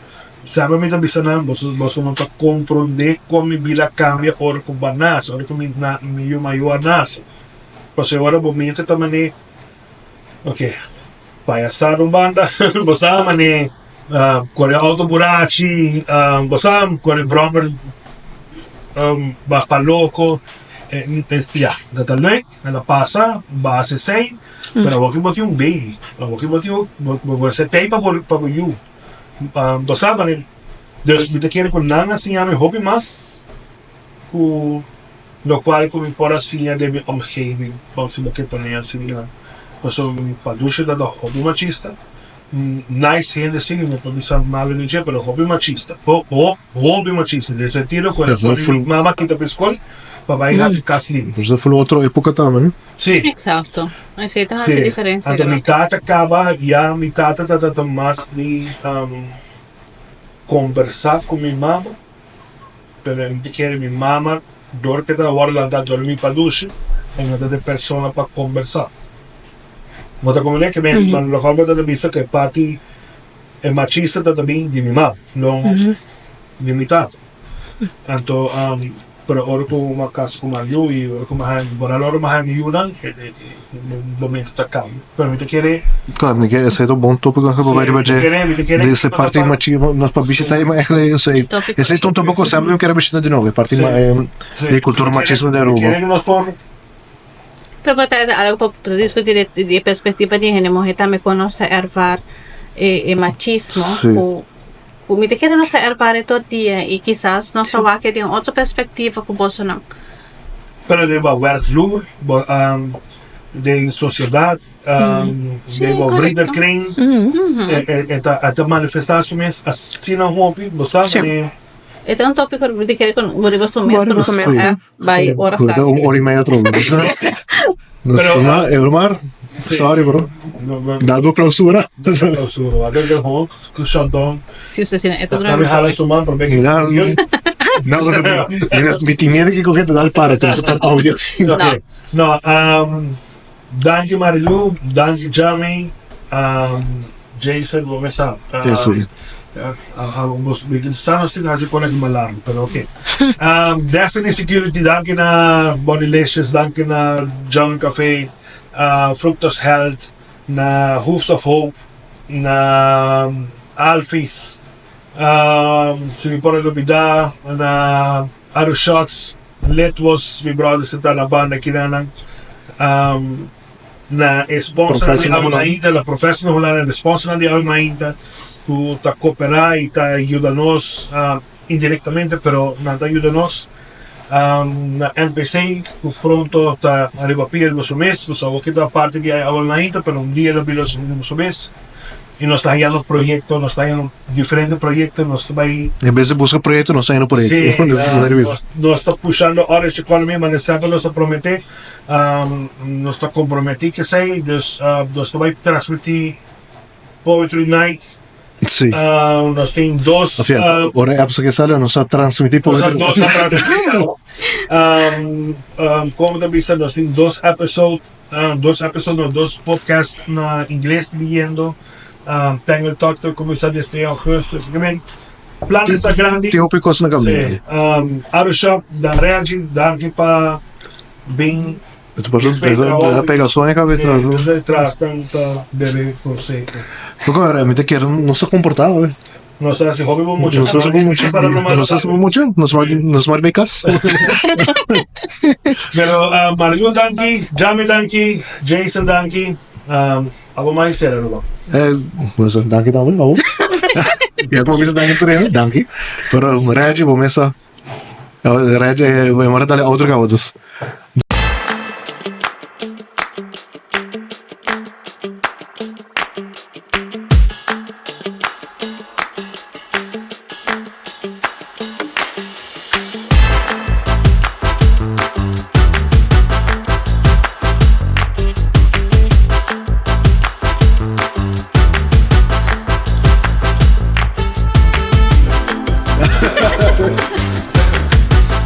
[SPEAKER 2] semper mi ta bisa nan boso boso no ta komprondé kon mi bida a kambia ora ku bo a nase ora ku mi mi yu mayor a nase pasobra ora bo mente ta manera ok payasada un banda bo sa manera kore outo burachi bo sa kore bròmer pa loko ya ta ta leuk el a pasa base esei. Pero awor ki bo tin un baby, awor ki bo tin un, bo bo ser tei pa bo pa bo yu. Bo sa manera, dus mi ta kere ku nan a siña mi hopi mas ku lokual ku mi por a siña den mi omgeving, si bo ke pone asina. Pasobra mi padusha tabata hopi machista, nice hende si, mi no por bisa malo di dje, pero hopi machista, hopi machista, den sentido ku mi mama kita pa e skol pa bai hasi kas limpi.
[SPEAKER 1] Por eso otro epoca tambe, no?
[SPEAKER 2] Sí.
[SPEAKER 4] Exacto. Esei ta hasi
[SPEAKER 2] Sí.
[SPEAKER 4] diferencia
[SPEAKER 2] Anto mi
[SPEAKER 4] grandi.
[SPEAKER 2] tata kaba ya mi tata tabata mas di kombersá ku mi mama, pero mi ta kere mi mama dor ke ta wòrdu lantá dor mi padushi e no ta de persona pa kombersá. Bo ta komprendé ke mi lokual bo ta bisa ku e parti e machista ta bin di mi mama no di mi tata. Anto pero ora ku mi a kasa ku Mario i ora ku mi a haña bo ora mi a haña mi yunan e momento ta kambia pero mi ta kere
[SPEAKER 1] Claro, mi ke esei ta un bon tópiko ku bo bai riba dje di esei parti machismo nos pa bishita e eigenlijk esei esei ta un tópiko semper mi kere bishita di nobo e parti di kultura machismo di Aruba.
[SPEAKER 4] Pero bo ta algo pa diskutí di e perspektiva di hende muhé tambe kon nos ta ervaar e machismo ku Ku mi ta kere nos ta ervaar e tur dia i kisas nos ta wak e den otro perspektiva ku bosonan.
[SPEAKER 2] Pero den bo werkvloer, bo den sosiedat, den bo vriendenkring, e ta manifestá su mes asina hopi, bo sa manera.
[SPEAKER 4] E ta un tópiko mi ta kere ku bo riba su mes ku nos a bai ora
[SPEAKER 1] Ku ta un ora i media atrobe. Pero Omar, sorry bro. Dal bo clausura.
[SPEAKER 2] Clausura. Wak den hok ku shutdown.
[SPEAKER 4] Si usted sina e ta
[SPEAKER 2] Dame hala su man prome ke
[SPEAKER 1] No, no, mi tin miedo ke kohe ta dal para ta audio.
[SPEAKER 2] No. No, danki Marilu, danki Jami, Jason, bo mesa.
[SPEAKER 1] Sí.
[SPEAKER 2] Sa nos tin hasi kon aki mas largo, pero ok. Destiny Security, danki na Bodylicious, danki na Jungle Cafe, Fructus Health, na Hoofs of Hope, na Alphys, si mi por a lubida, na Aru Shots, Litwos, mi brother sentá na banda kinan, na e sponsornan di Awe Mainta, na profesornan Hulanda, na e sponsornan di Awe Mainta ku ta koperá i ta yuda nos indirektamente pero nan ta yuda nos, na NPC ku pronto ta riba pia riba su mes, pasobra awor ta parti di Awe Mainta pero un dia lo bira riba su mes. I nos ta hañando proyekto, nos ta hañando diferente proyekto, nos ta bai.
[SPEAKER 1] En bes di buska proyekto, nos ta hañando proyekto.
[SPEAKER 2] Sí, nos ta pushando Orange Economy, manera semper nos a prometé, nos ta komprometí ku esei, dus nos ta bai transmití Poetry Night.
[SPEAKER 1] Sí.
[SPEAKER 2] Nos tin dos.
[SPEAKER 1] Osea, ora e episode ke sali, nos a transmití Poetry
[SPEAKER 2] Night. Nos a transmití. Komo ta bisa, nos tin dos episode. Dos episode no, dos podcast na ingles leyendo. Tangle Talk ta cuminsa desde augustus. I mean, planes ta grandi.
[SPEAKER 1] Tin hopi cos na caminda.
[SPEAKER 2] Sí. Auto Shop, Dan Reggie, danki pa bin.
[SPEAKER 1] Esto por eso pega sueño acá detrás.
[SPEAKER 2] Sí, detrás tan ta bebe consejo.
[SPEAKER 1] Porque mi te quiero no se comportaba.
[SPEAKER 2] Nos a hasi hopi bon mucha.
[SPEAKER 1] Nos a hasi bon mucha. Nos a hasi bon mucha. Nos mag nos mag bay kas.
[SPEAKER 2] Pero uh, Marilu danki, Jami danki, Jason danki. Um, abo mai sera ruman.
[SPEAKER 1] Eh, bueno, danki tambe, abo. Ja, como bisa danki tur hende, danki. Pero Reggie, bo mesa. Reggie, eh, mora dale otro cabo, dus.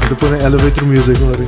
[SPEAKER 1] Te pone elevator music, hoor.